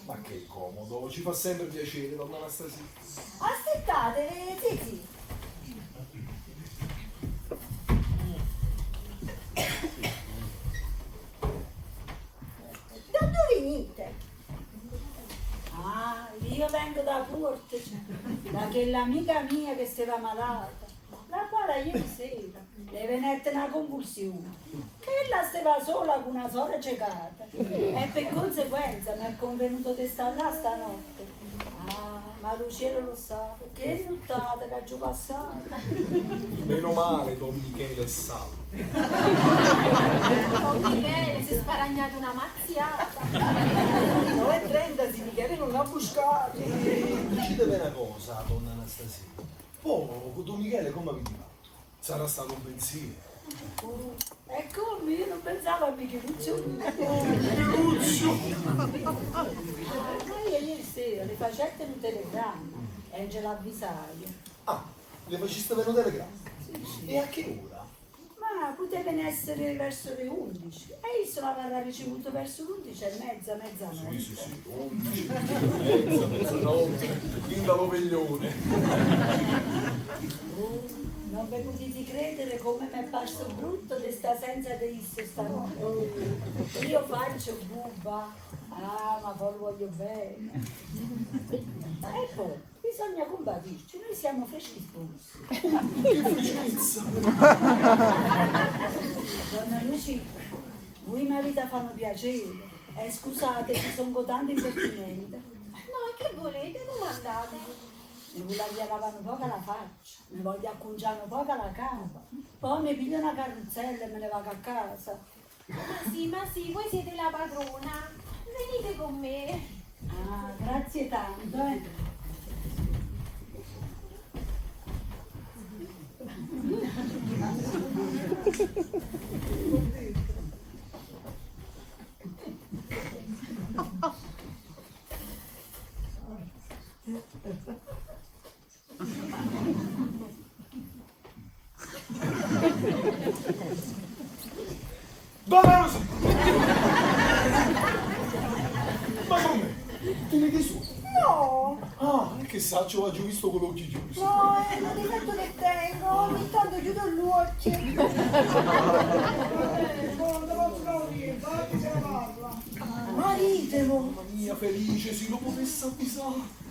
Ma che comodo, ci fa sempre piacere, donna Anastasia. Aspettate, sì, sì. Da dove venite? Ah, io vengo da Portici, da quell'amica mia che stava malata, la quale ieri sera le venette una convulsione, che ella stava sola con una sola cecata e per conseguenza mi è convenuto di stare là stanotte. Ah, ma Luciano lo sa, che nottata che ho passato. Meno male, don Michele è salvo. Don Michele si è sparagnato una mazziata. 9:30, sì, Michele non l'ha buscato. Dicetemi una cosa, donna Anastasia. Poi, con don Michele come avete fatto? Sarà stato un pensiero. E come? Io non pensavo a Micheluccio. Micheluccio! Ma io ieri sera le facette un telegramma e ce l'avvisai. Ah, le faceste per un telegramma? Sì, sì. E a che ora? Ma potevano essere verso le 11 e io l'avrà ricevuto verso le 11:30, mezzanotte. Sì, sì, sì, 11:30, mezzanotte, fin dallo veglione. Oh, non vi potete credere come mi è parso brutto di sta senza di isso stanotte. Io faccio buba, ah, ma poi lo voglio bene. E poi bisogna combatirci, noi siamo freschi sposi. Che freschezza! Donna Lucia, voi mi avete fanno piacere. E scusate, ci sono tanto impertinente. No, che volete? Domandate. Mi voglio lavare un po' la faccia, mi voglio acconciare un po' la capa, poi mi piglio una carrozzella e me ne vado a casa. Ma sì, voi siete la padrona. Venite con me. Ah, grazie tanto, eh. Donna Rosa! Ma come? Tenete su? No! Ah, che saccio, ho già visto con l'occhio chiuso. No, è un difetto che tengo, ogni tanto chiudo l'occhio. Marite, Mamma mia, felice, se lo potesse avvisare.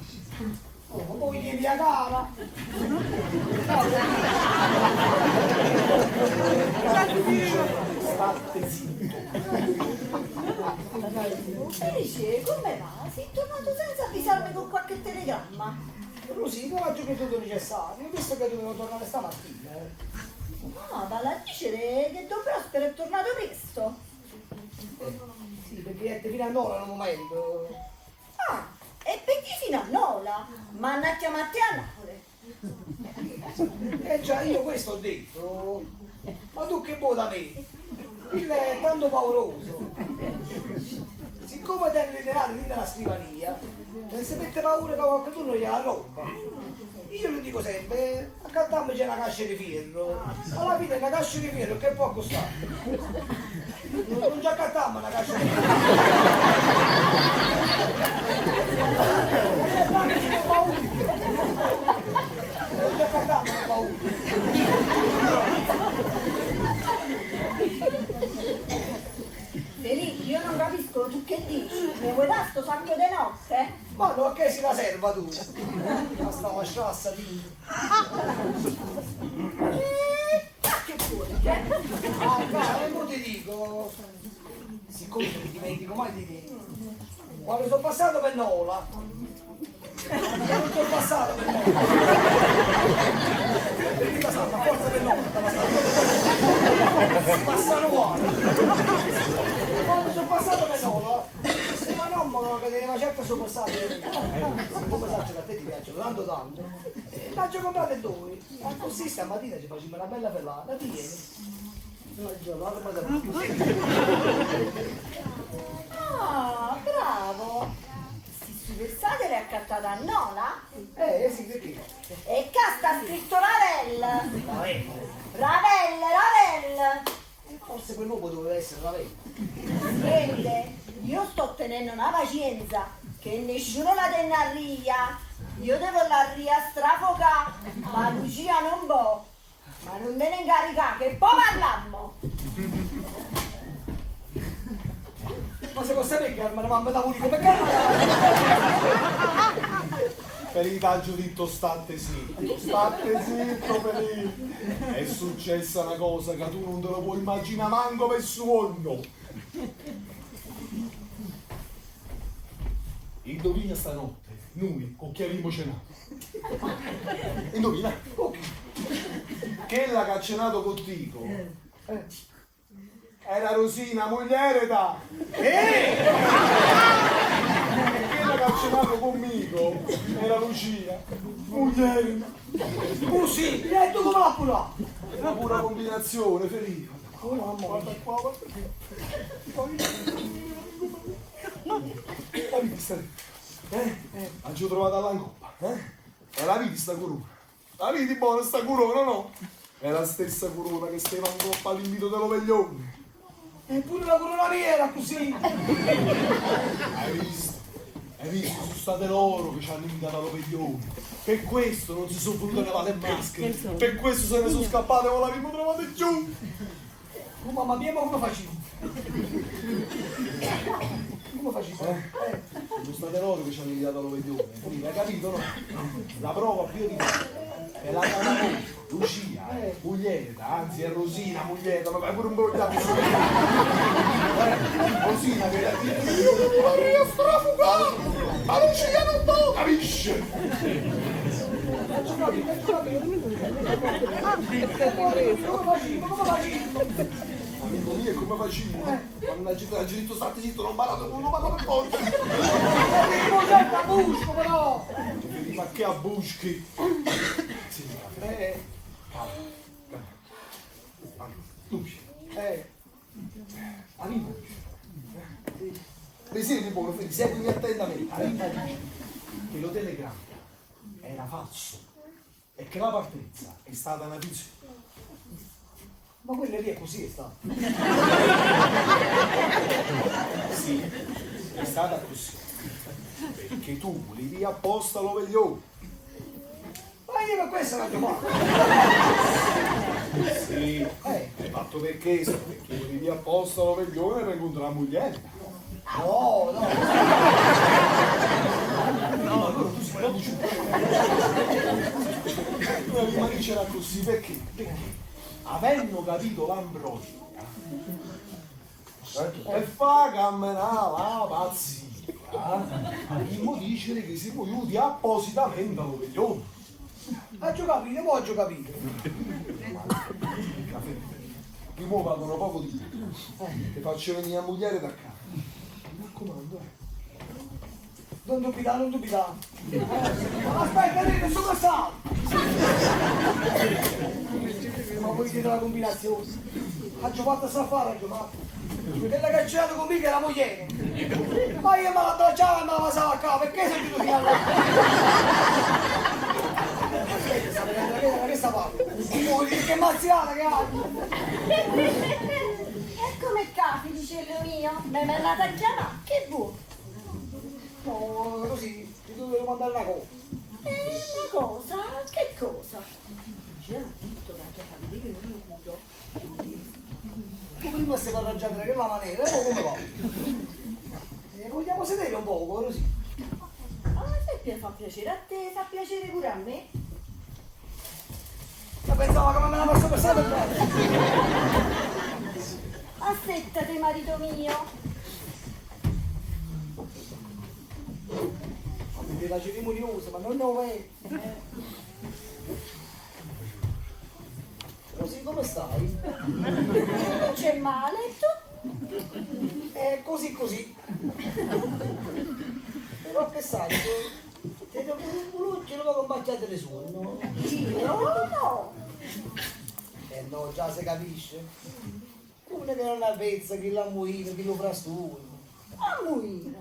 Oh, moglie mia cara! Statte zitto. Felice, come va? Sei tornato senza avvisarmi con qualche telegramma? Rosì, non ho creduto necessario, visto che dovevo tornare stamattina. Ah, vale a dicere che Don Prospero è tornato presto. Sì, perché è fino a Nola al momento. Ah, e perché fino a Nola? Ma andate a chiamare te a Napoli. Eh già, io questo ho detto. Ma tu che vuoi da me? Il è tanto pauroso. Siccome tiene i denari lì nella scrivania, non si mette paura che qualcuno gliela rompa. Io gli dico sempre, accattiamoci una cassa di ferro. Alla fine una cassa di ferro che può costare? Non ci accattiamo una cassa di ferro. Non ci accattiamo una paura. Felice, io non capisco tu che dici. Mi vuoi dare sto sacco di notte? Ma no, che si la serva tu? Ma stava sciassa di. Che vuoi? Eh? Ah, cara, mo ti dico, siccome non mi dimentico mai di te, quando sono passato per Nola, non sono passato per Nola, perché passato, a forza per Nola, passato, passano uguale. Quando sono passato per Nola, stava un uomo che teneva certo soppressato, siccome sa che a te ti piacciono tanto tanto, l'ho comprato due, ma così stamattina ci facciamo una bella pelata, tieni. L'arma da Ah, bravo! Si supersate le accattate a Nola? Sì, perché? E qua sta scritto Ravel! Ravel, Ravel! Forse quell'uomo doveva essere Ravel. Niente, io sto tenendo una pazienza che nessuno la tiene a ria. Io devo la ria strafogare, ma Lucia non può. Ma non me ne incaricare, che poi parliamo. Ma se sapere che arma la mamma da unico, perché? Ferita ha detto state zitto, state zitto Ferita. È successa una cosa che tu non te lo puoi immaginare manco per sogno. Indovina stanotte, noi con chi abbiamo cenato? Indovina? Quella che ha cenato contigo era Rosina, mogliere da. E quella che ha cenato conmigo era Lucia, mogliere. Così, e tu come la pura? Una pura combinazione, Felipe. Oh mamma. Guarda qua, guarda qua. La vedi sta? Eh? L'ho trovata all'ancoppa, eh? E la vedi sta corona? La vedi buona sta corona, no? È la stessa corona che stava in coppa all'invito dello veglione. Eppure la corona mia era così. Hai visto? Hai visto? Sono state loro che ci hanno invitato allo veglione. Per questo non si sono volute levare le maschere. Per questo se ne sono scappate e non l'abbiamo trovate giù. Oh mamma mia, ma come facevi? Come facevi? Eh? Sono state loro che ci hanno invitato allo veglione. Quindi, hai capito no? La prova più di è la cara Lucia, Muglieta, anzi è Rosina Muglieta, ma vai pure un po' di Rosina che ha detto io mi vorrei strafugare, ma Lucia non può, capisci? Come facevi? Come facevi? Amico mio, come facevi? Mannaggia, ha detto state zitto, non parlato, non parlo per forza. Perché busco però! Ma che abbuschi? Sì, calma, calma. Allora, Lucia, amico, mi senti buono, seguimi attentamente. Arriva dice che lo telegramma era falso e che la partenza è stata una finzione. Ma quella lì è così è stata. Sì, è stata così. Perché tu volevi apposta lo veglione. Ma io per questo l'ho chiamato. Sì, hai fatto per questo, perché volevi apposta lo veglione per incontrare la moglie. No, no. No, allora tu sei proprio ciuccio. Noi avevamo dicere così perché? Perché avendo capito l'ambrosia e fa camminare la pazzia, dobbiamo dicere che siamo aiuti appositamente allo veglione. Ho capito, mo ho capito. Caffè. Io mo vado un poco di più. Ti faccio venire a moglie da qua. Mi raccomando, eh. Non dubitare, non dubitare. Ma aspetta, lì, non sono passato. Ma voi siete la combinazione. Ho fatto sta affare, ho fatto. Quella che ha girato con me che era moglie. Ma io me la abbracciavo e me la passavo a capo, perché sono venuto fino a là? Aspetta, sta venendo che, che sta parlando? Oh, che mazziata che ha! Eccomi qua, Felicello mio. Mi hai mandato a chiamare. Che vuoi? No, così, ti dovevo mandare una cosa. Una cosa? Che cosa? C'era detto che a vedere che non lo culo. Tu prima stai arrangiando di quella maniera, e poi come va? Vogliamo sedere un poco, così. Ah, se fa piacere a te, fa piacere pure a me. Ma pensavo che me la posso passare per bene. Assettate, marito mio. Mi la cerimoniosa, ma non lo vedo. Così come stai? Non c'è male, tu? Così così. Però che sai, te ne un lo va combattere le sonno. Io no. No, già si capisce. Come che non avvezza chi l'ha muino, chi lo frastuono. Ammuina?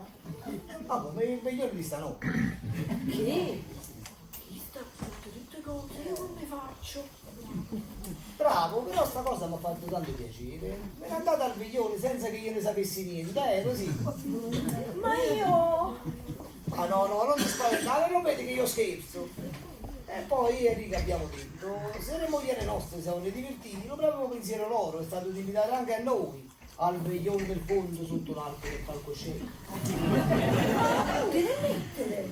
Ah, ma il migliore di stanotte. Che? Chi sta fatto tutte cose, io come faccio? Bravo, però sta cosa mi ha fatto tanto piacere. Me n'è andata al veglione senza che io ne sapessi niente, così. Ma io... Ah no, no, non ti spaventare, non vedi che io scherzo. E poi io e Enrico abbiamo detto, se le mogli nostre si sono divertiti, lo proprio pensiero loro è stato di invitare anche a noi al veglione del fondo sotto l'albero del palcoscenico. Che le mettere?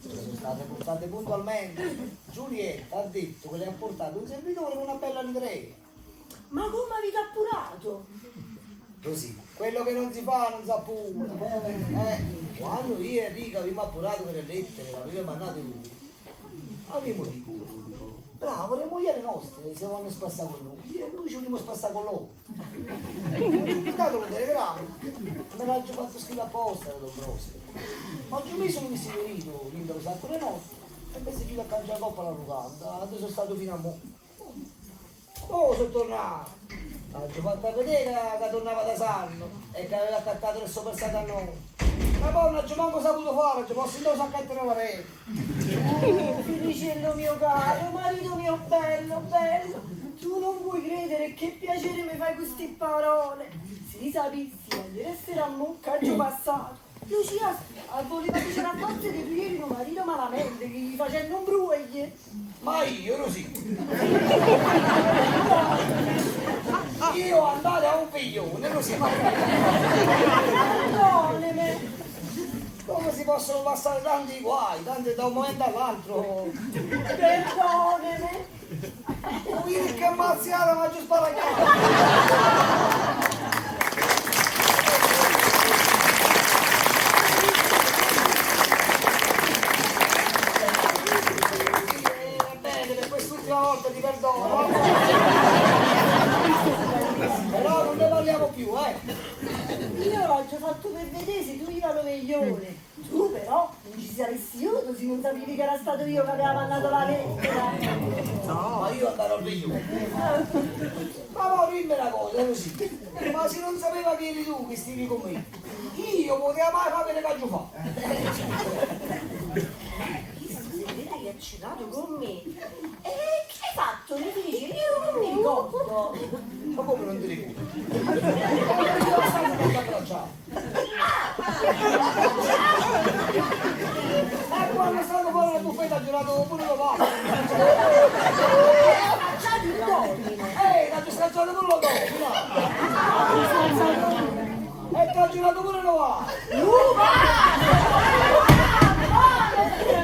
Sono state portate puntualmente. Giulietta ha detto che le ha portato un servitore con una bella livrea. Ma come avete appurato? Così, quello che non si fa non si appura. Quando io e Enrico abbiamo appurato che le lettere le aveva mandate lui, abbiamo detto, bravo, le mogli nostre si vanno a spassare con noi e noi ci vogliamo spassare con loro. Ho pubblicato le telegramma, me l'ha già fatto scrivere apposta da Don Prospero. Oggi mi sono inserito dentro un sacco di notte e mi sono girato a cangiare coppa alla locanda, dove sono stato fino a mo'. Oh, sono tornato. L'ho fatto vedere che tornava da Sanno e che aveva attaccato il soppressato a noi. Ma poi non ci manco saputo fare, ci posso andare a sacchetto nella rete. Oh, Felicello mio caro, marito mio bello, bello, tu non puoi credere che piacere mi fai queste parole. Se sapessi, ieri sera a Mocca giù passato. Lucia voleva dicere a forza di tu ieri mio marito malamente, che gli facendo un bruglio. Ma io così. Io andare a un figlione, così. Perdonami. Come si possono passare tanti guai, tanti da un momento all'altro? Perdonami. Vuoi che mazziata ma ci sparagliato. Va bene, per quest'ultima volta ti perdono. Però non ne parliamo più, eh. Io l'ho già fatto per vedere se tu iva allo veglione. Tu però non ci saresti iuto se non sapevi che era stato io che aveva mandato la lettera. No, ma io andare al veglione. Ma poi dimmi una cosa, così. Ma se non sapeva che eri tu che stivi con me, io potevo mai fare che ho fatto. Visto, si vede che ha cenato con me. E che hai fatto? Mi dici, io non mi ricordo. Ma come non ti ricordi? Io stavo abbracciato. E quando è stato fuori la buffetta ha girato pure lo papà. Abbracciato il domino. L'ha scacciato pure lo domino. E ti ha girato pure lo va. L'uva!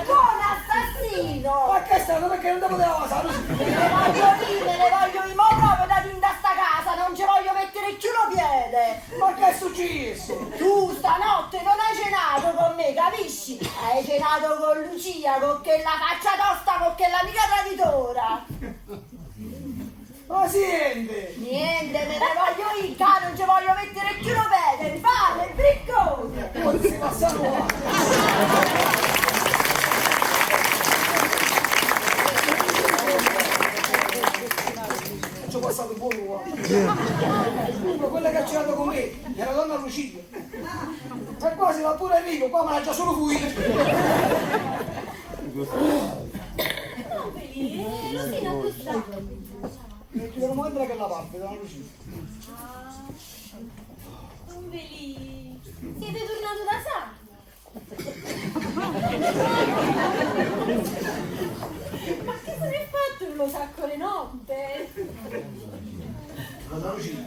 Buon assassino! Ma che è stato perché non ti poteva vasare? Me ne voglio ir, me ne voglio ir, mo proprio da dentro a sta casa, non ci voglio mettere più lo piede! Ma che è successo? Tu stanotte non hai cenato con me, capisci? Hai cenato con Lucia, con quella faccia tosta, con quell'amica traditora! Ma senti! Niente, me ne voglio ir, ca, non ci voglio mettere più lo piede, fate il briccone! Non si passa nulla! Ci ho passato buono qua. Comunque quella che ha cenato con me era donna Lucia. E quasi va pure Enrico, qua me l'ha già solo lui. Don Felice, Rosina dove sta? E ti devo entrare che la parte, donna Lucia. Ah, Don Felice, siete tornato da Sarno? Ma che se ne è fatto lo sacco le notte? Donna Lucia,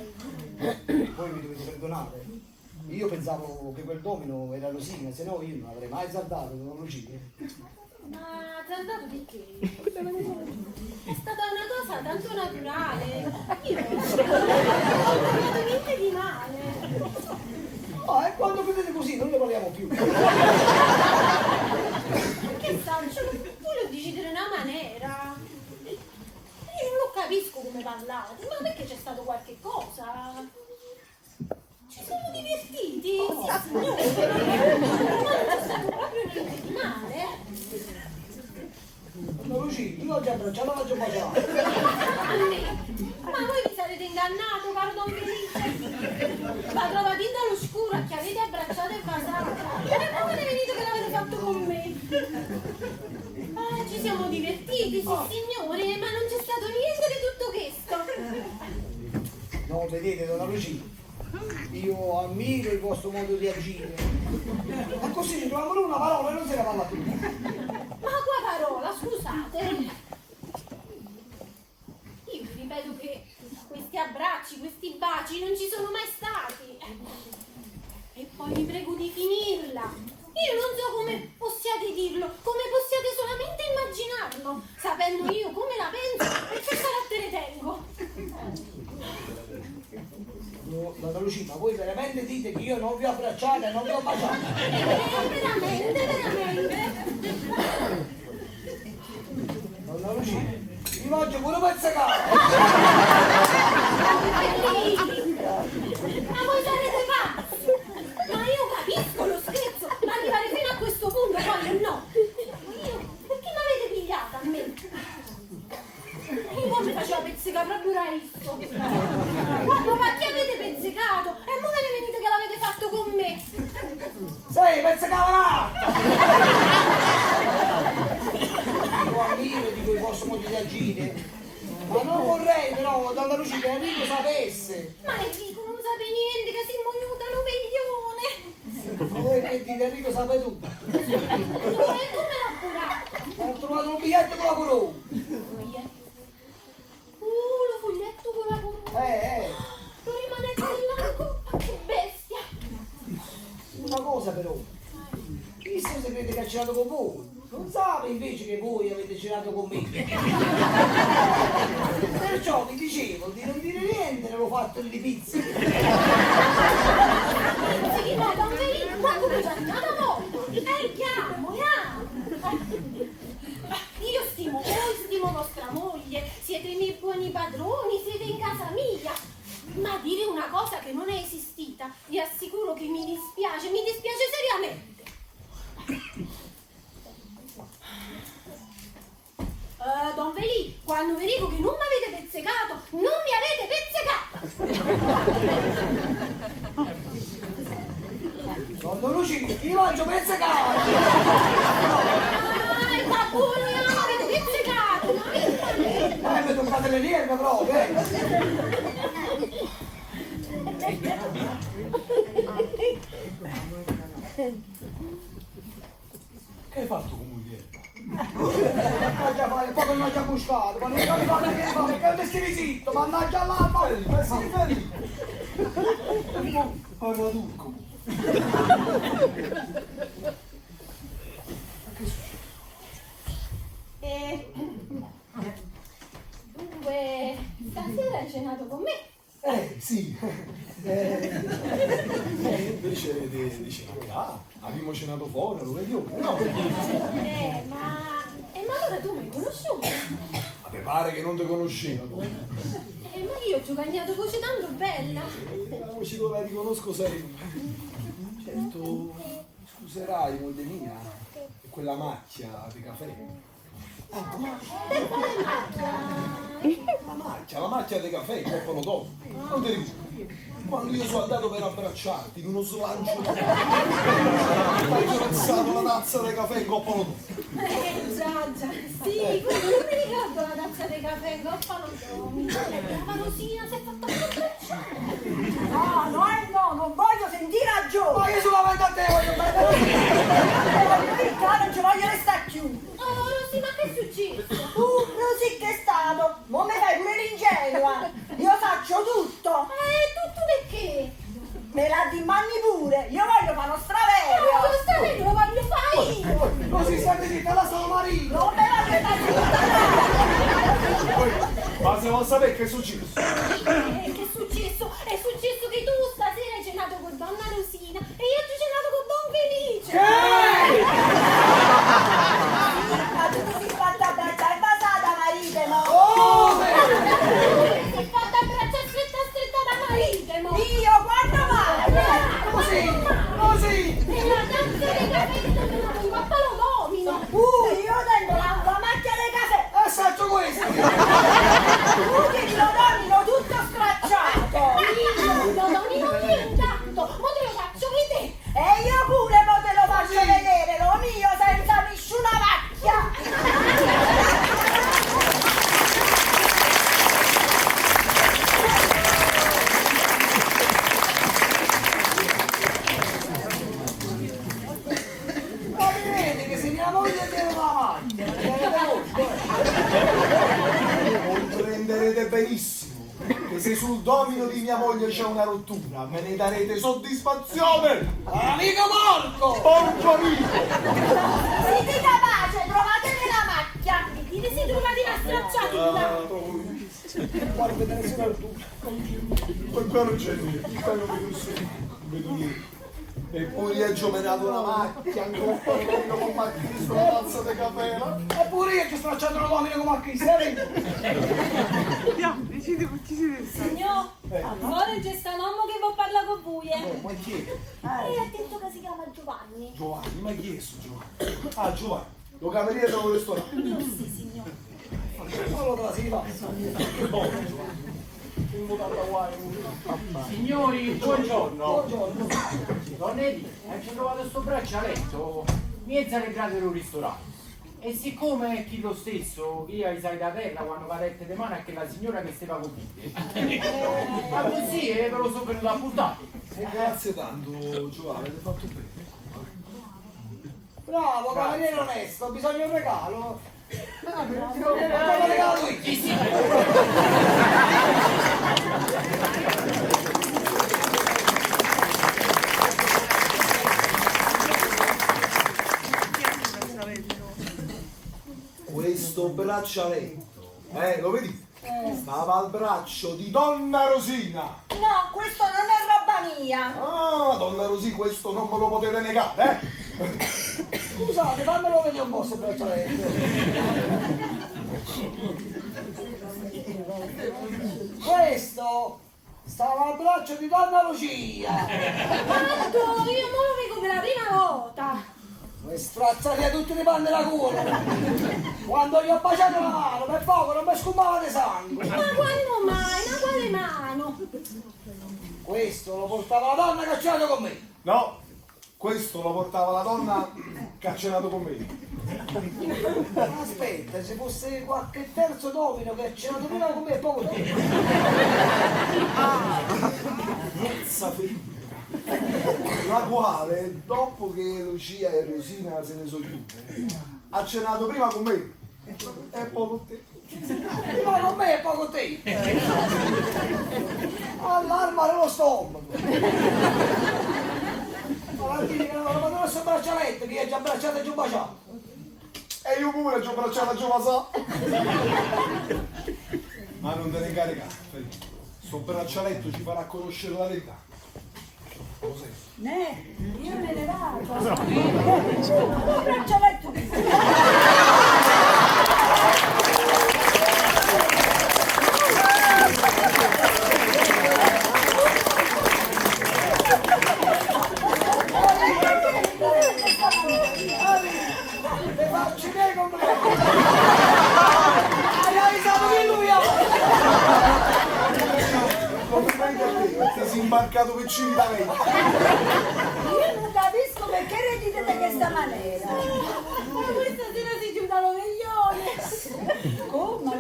voi mi dovete perdonare. Io pensavo che quel domino era Rosina, se no io non avrei mai azzardato, donna Lucia. Ma azzardato di che? È stata una cosa tanto naturale. Io non ho trovato niente di male. Ah, e quando vedete così non ne parliamo più. Che Sancho, voi lo dicete in una maniera. Io non lo capisco come parlate, ma perché c'è stato qualche cosa? Ci siamo divertiti, sì signore, ma non c'è stato proprio niente di male. Donna Lucia, tu l'ho già abbracciata, l'ho già baciata. A me? Ma voi vi sarete ingannato, caro Don Felice. La trovate dallo scuro a chi avete abbracciato e baciato. E poi ve ne venite che l'avete fatto con me. Ah, ci siamo divertiti, sì signore, ma non c'è stato niente di tutto questo. No, vedete, donna Lucia, io ammiro il vostro modo di agire. Ma così ci troviamo una parola e non se ne parla più. Ma qua parola, scusate. Io vi ripeto che questi abbracci, questi baci non ci sono mai stati. E poi vi prego di finirla. Io non so come possiate dirlo, come possiate solamente immaginarlo, sapendo io come la penso e che carattere tengo. No, donna Lucia, ma voi veramente dite che io non vi ho abbracciato e non vi ho baciato? Veramente, veramente. Donna Lucia, mi mangio pure pezzecato. Ma voi sarete pazzi! Ma io capisco lo scherzo, ma arrivare fino a questo punto poi no! Io, perché mi avete pigliata a me? Io poi mi faceva pezzicare proprio raisso. Guarda, ma chi avete pezzicato? E mo ve ne venite che l'avete fatto con me! Sì, pezzecava là! Io ammiro di quel vostro modo di agire. Ma non vorrei però, donna Lucia, che Enrico sapesse. Ma Enrico non sape niente, che si è monuta lo veglione! Ma voi che dite, Enrico sape tutto. No, e come l'ha appurato? Ho trovato un biglietto con la corona. Biglietto. Lo foglietto con la corona. Lo rimanete là, ma che bestia! Una cosa però, visto se crede che ha cenato con voi, non sape invece che voi avete cenato con me. Perciò vi dicevo di non dire niente, l'ho fatto di pizza. Sì, ma Don Felice, ma come c'è andata mo? Chiamo, chiamo! Io stimo voi, stimo vostra moglie, siete i miei buoni padroni, siete in casa mia. Ma dire una cosa che non è esistita, vi assicuro che mi dispiace seriamente. Don Velì, quando vi dico che non mi avete pezzecato, non mi avete pezzecato! Donna Lucia, io mangio pezzecato! Ah, il buono, mi avete pezzecato! Ma mi toccate le nerve proprio, eh! Che hai fatto con moglie? Mannaggia fare, poi non già buscato, ma non capivo perché fa, perché non ti stai zitto, mannaggia l'alba! Ma sei fermi! Parla turco! Ma che succede? Felice, ma là, abbiamo cenato fuori, lo vedi? No. Eh, ma... E ma allora tu mi hai conosciuto? Ma ti pare che non ti conoscevo tu? Eh, ma io ci ho cagnato voce tanto bella. La voce che la riconosco sempre. Certo, mi scuserai, moglie mia, per quella macchia di caffè. Per quale macchia? La macchia di caffè, dopo lo do. Non ti ricordi? Quando io sono andato per abbracciarti in uno slancio, ti ho versato la tazza di caffè in coppa allo Già, già, sì, come non mi ricordo la tazza di caffè in coppa allo domino. La Rosina si è fatta abbracciare. No, no, eh, no, non voglio sentire ragione. Ma io solamente a te voglio bene. Voglio il cane, non ci voglio restare più. Oh, Rosì, ma che è successo? Rosì, che è stato? Mo mi fai pure l'ingenua. Io faccio tutto. Tutto perché? Me la dimandi pure. Io voglio fare lo straverio. No, lo straverio lo voglio fare io. Così stai zitta, la sono marito. Non me la fai zitta. Ma se vuoi sapere che è successo? Che è successo? È successo che tu stasera hai cenato con donna Rosina e io ho cenato con Don Felice. Che? Ma tu ti sei fatta abbracciare basata, marito, no? Come? Ti sei fatta abbracciare stretta stretta da marito, no? Io quando mai? Così, così. E la tazza di caffè che ti ho donato in coppa lo domino. Io tengo la macchia del caffè. Assaggio questo. Tu tieni lo domino tutto stracciato. Io lo domino mio intanto. Mo te lo faccio vedere. E io pure mo te lo faccio vedere, lo mio senza nessuna macchia. Ma mi vedi che se mia moglie tiene la macchia, me ne rende conto? Comprenderete benissimo che se sul domino di mia moglie c'è una rottura, me ne darete soddisfazione! Amico porco! Porco amico! Siete capace, trovatemi la macchia. Dite si trovate una stracciatura. Guarda, te ne sono rottura. Ma qua non c'è niente, qua non vedo nessuno, non vedo niente. Eppure io ci ho menato una macchia, ancora con macchina sulla tazza di caffè, no? Eppure io ci ho stracciato lo domino come a Cristo, vedi? Signor, ora c'è sta un uomo che vuol parlare con voi. Oh, ma chi è? E ha detto che si chiama Giovanni. Giovanni, ma chi è sto Giovanni? Ah, Giovanni, lo cameriere del ristorante. Sì, signor. Solo te la si ripassa. Che buono, Giovanni. Un mutanda guai. Signori, buongiorno. Buongiorno. Donna Edith, ci ho trovato sto braccialetto mezzo alle grate del ristorante. E siccome è chi lo stesso, che io sai da terra quando cadette di mano a che la signora che stava con me. Ma così ve lo sono venuto a puntare. E grazie tanto, Giovanni, avete fatto bene. Bravo, cameriere onesto, bisogna un regalo. Ti lo regalo io. Sì, sì. Questo braccialetto, lo vedi? Stava al braccio di Donna Rosina. No, questo non è roba mia. Ah, Donna Rosina, questo non me lo potete negare, eh? Scusate, fammelo vedere un po' sto braccialetto. Questo stava al braccio di Donna Lucia. Quanto? Io mo lo vedo per la prima volta. Mi strazzati via tutti i panni da culo. Quando gli ho baciato la mano, per poco non mi scummava di sangue. Ma quando mai? Ma quale mano? Questo lo portava la donna che ha cenato con me. No, questo lo portava la donna che ha cenato con me. Aspetta, se fosse qualche terzo domino che ha cenato prima con me è poco tempo. Terza femmina, la quale, dopo che Lucia e Rosina se ne sono chiuse, ha cenato prima con me e poi con te. Prima con me e poi con te. Allarma nello stomaco. Ma dire che non lo questo braccialetto che io già abbracciato e giù baciato. E io pure ci ho abbracciato e giù baciato. Ma non te ne incaricare, Felice. Sto braccialetto ci farà conoscere la verità. Lo senti? Neh, io me ne vaco. 'O braccialetto che Te faccio i miei complimenti! Hai aizato che lui Complimenti a te, ti sei imbarcato per Civitavecchia. Io non capisco perché ridete di questa maniera. Ma questa sera si giunta allo veglione. Come?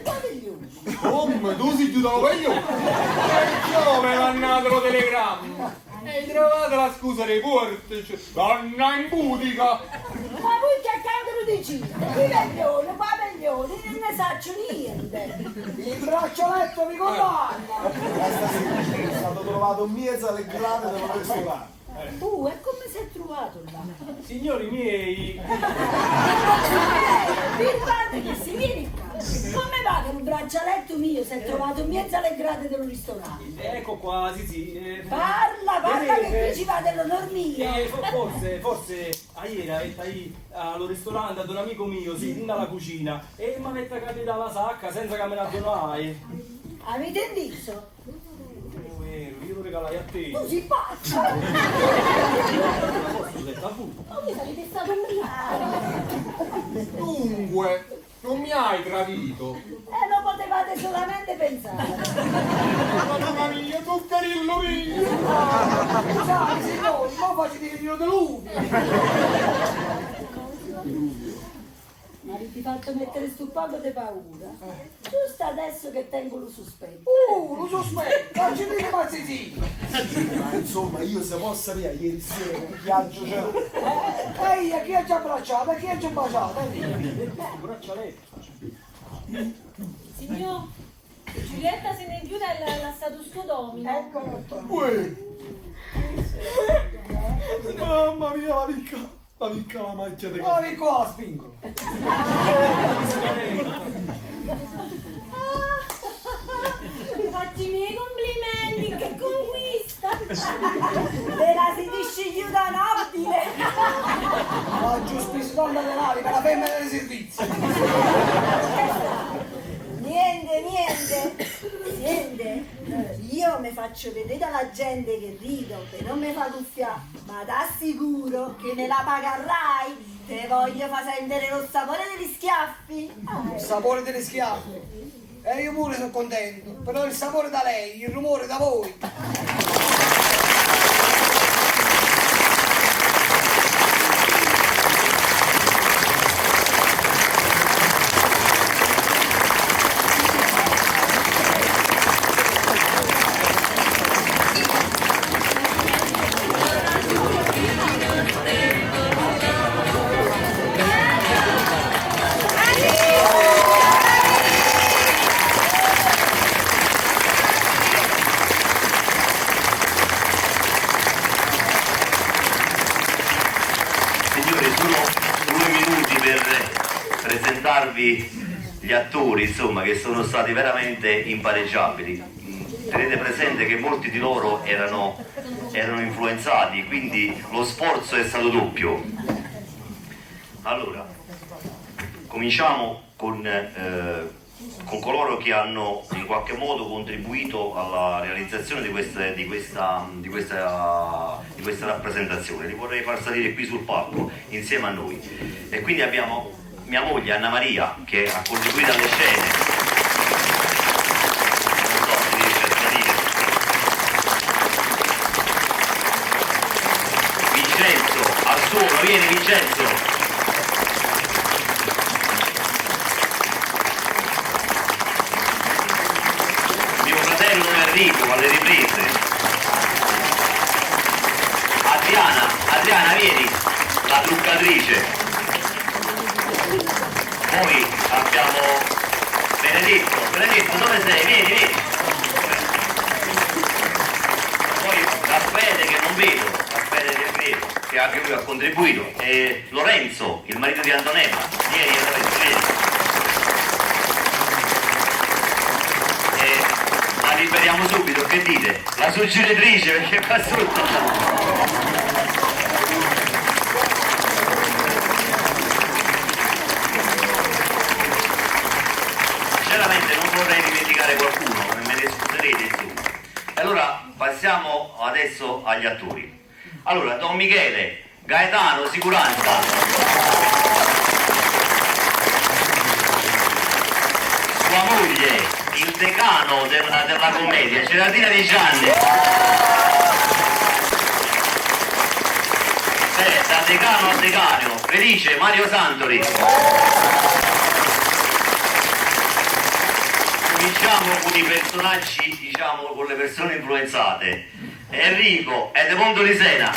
Lo veglione? Come? Tu sei chiuso lo veglione? E io mi mandato lo telegramma. E hai trovato la scusa dei portici. Donna impudica. Ma voi che cavolo dicete? Qui veglione, qua veglione, io non ne saccio niente. Il braccialetto mi condanna! Questa sera è stato trovato in mezzo alle grate del ristorante. Tu, e come si è trovato là? Signori miei, Birbante che si viene qua. Come va che un braccialetto mio si è trovato in mezzo alle grate del ristorante? ecco qua, sì sì. Parla, parla che vedete? qui ci va dell'onor mio. Forse, ieri avete lì al ristorante ad un amico mio, sì, nella cucina, e mi avete caduto dalla sacca senza che me ne addonai. Avete inteso? È vero, io lo regalai a te. Tu sei pazzo! Forse l'ho detto a voi. Ma voi sarete stato ubriaco. Dunque, non mi hai tradito. E lo potevate solamente pensare. Madonna mia, zuccherillo mio. Scusate signori, ma facete il giro di lui! Mi avete fatto mettere sto poco di paura. Giusto adesso che tengo lo sospetto. Lo sospetto! Facci dire mazzitino! Ma insomma, io se posso sapere, ieri sera che viaggio c'era. E io chi ha già abbracciato, chi ha già baciato? E via. Questo braccialetto. Signor, Giulietta se ne chiude e l'ha lasciato sto domino. Eccolo qua. Uè. Mamma mia, la picca, la picca la macchia di Ora vi qua la spingo. Facci i miei complimenti, che conquista! Te la siete scegliuta nobile! Ma giù speso tanto denaro per la femmina dei servizi. Niente, niente! Niente! Io mi faccio vedere dalla gente che rido per non mi fa guffiare, ma t'assicuro che me la pagherai! Te voglio far sentire lo sapore degli schiaffi! Il sapore delle schiaffe. E io pure sono contento, però il sapore da lei, il rumore da voi. Signori, solo 2 minuti per presentarvi gli attori, insomma, che sono stati veramente impareggiabili. Tenete presente che molti di loro erano influenzati, quindi lo sforzo è stato doppio. Allora, cominciamo con coloro che hanno in qualche modo contribuito alla realizzazione di questa rappresentazione. Li vorrei far salire qui sul palco insieme a noi. E quindi abbiamo mia moglie Anna Maria che ha contribuito alle scene. Non so se riesce a salire. Vincenzo, al suono, vieni Vincenzo. Mio fratello Enrico alle riprese. Adriana, vieni, la truccatrice. Poi abbiamo Benedetto. Benedetto, dove sei? Vieni, vieni. Poi Raffaele che non vedo, Raffaele Del Greco, che anche lui ha contribuito. E Lorenzo, il marito di Antonella. Vieni Lorenzo, vieni. E la librettista vediamo subito, che dite? La suggeritrice perché qua sotto. Sinceramente non vorrei dimenticare qualcuno, me ne scuserete insomma. E allora passiamo adesso agli attori. Allora, Don Michele, Gaetano, Sicuranza. Sua moglie, il decano della, della commedia, Gerardina Di Gianni. Beh, da decano a decano, Felice Mario Santori. Cominciamo con i personaggi, diciamo, con le persone influenzate. Enrico Edmondo Lisena.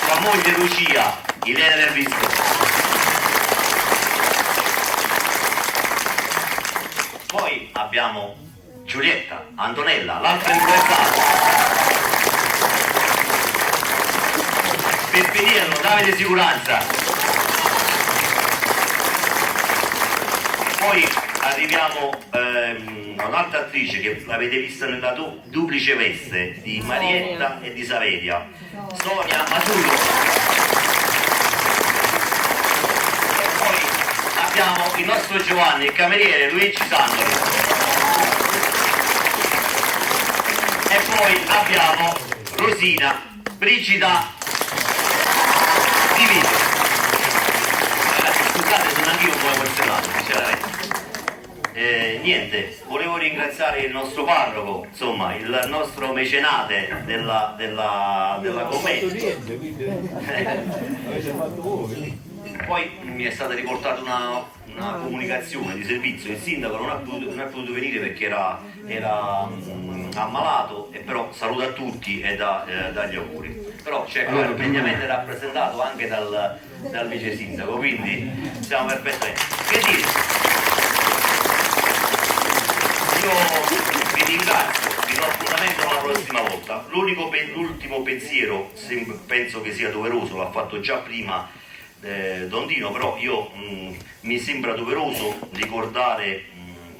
Sua moglie Lucia, Irene Del Visco. Poi abbiamo Giulietta, Antonella, l'altra influenzata. Peppiniello, Davide Sicuranza. Poi arriviamo a un'altra attrice che l'avete vista nella duplice veste di Marietta e di Saveria, Sonia Masullo. E poi abbiamo il nostro Giovanni, il cameriere Luigi Sandoli. E poi abbiamo Rosina Brigida Di Vito. Ragazzi, scusate, sono anch'io un po' emozionato, sinceramente. Niente, volevo ringraziare il nostro parroco, insomma, il nostro mecenate della, della, della commedia. Niente, quindi avete fatto voi. Poi mi è stata riportata una, una comunicazione di servizio, il sindaco non ha potuto, non è potuto venire perché era, era ammalato, e però saluta tutti e dà, dà gli auguri. Però c'è Allora, allora, degnamente rappresentato anche dal, dal vice sindaco, quindi siamo perfettamente. Che dire? Io vi ringrazio, vi do appuntamento alla prossima volta. L'unico l'ultimo pensiero, penso che sia doveroso, l'ha fatto già prima Don Dino, però io mi sembra doveroso ricordare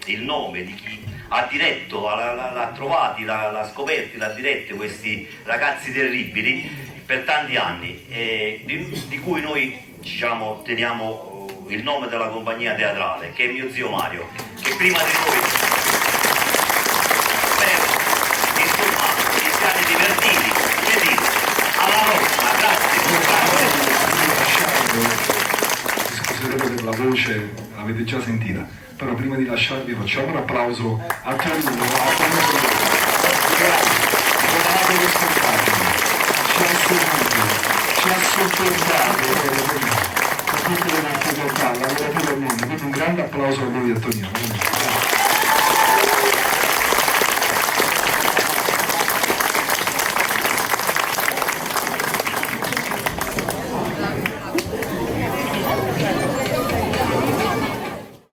il nome di chi ha diretto, l'ha trovati, l'ha scoperti, l'ha diretto questi ragazzi terribili per tanti anni, di cui noi diciamo, teniamo il nome della compagnia teatrale, che è mio zio Mario, che prima di noi spero insomma vi siate divertiti. Che dite? Alla prossima, grazie. Mi scuserete per la voce, l'avete già sentita, però prima di lasciarvi facciamo un applauso a Tonino, a Tonino. Grazie, trovate questo spettacolo, ci ha seguito, ci ha sopportato con tutte le difficoltà, lavorative e non, quindi un grande applauso a lui e a Tonino.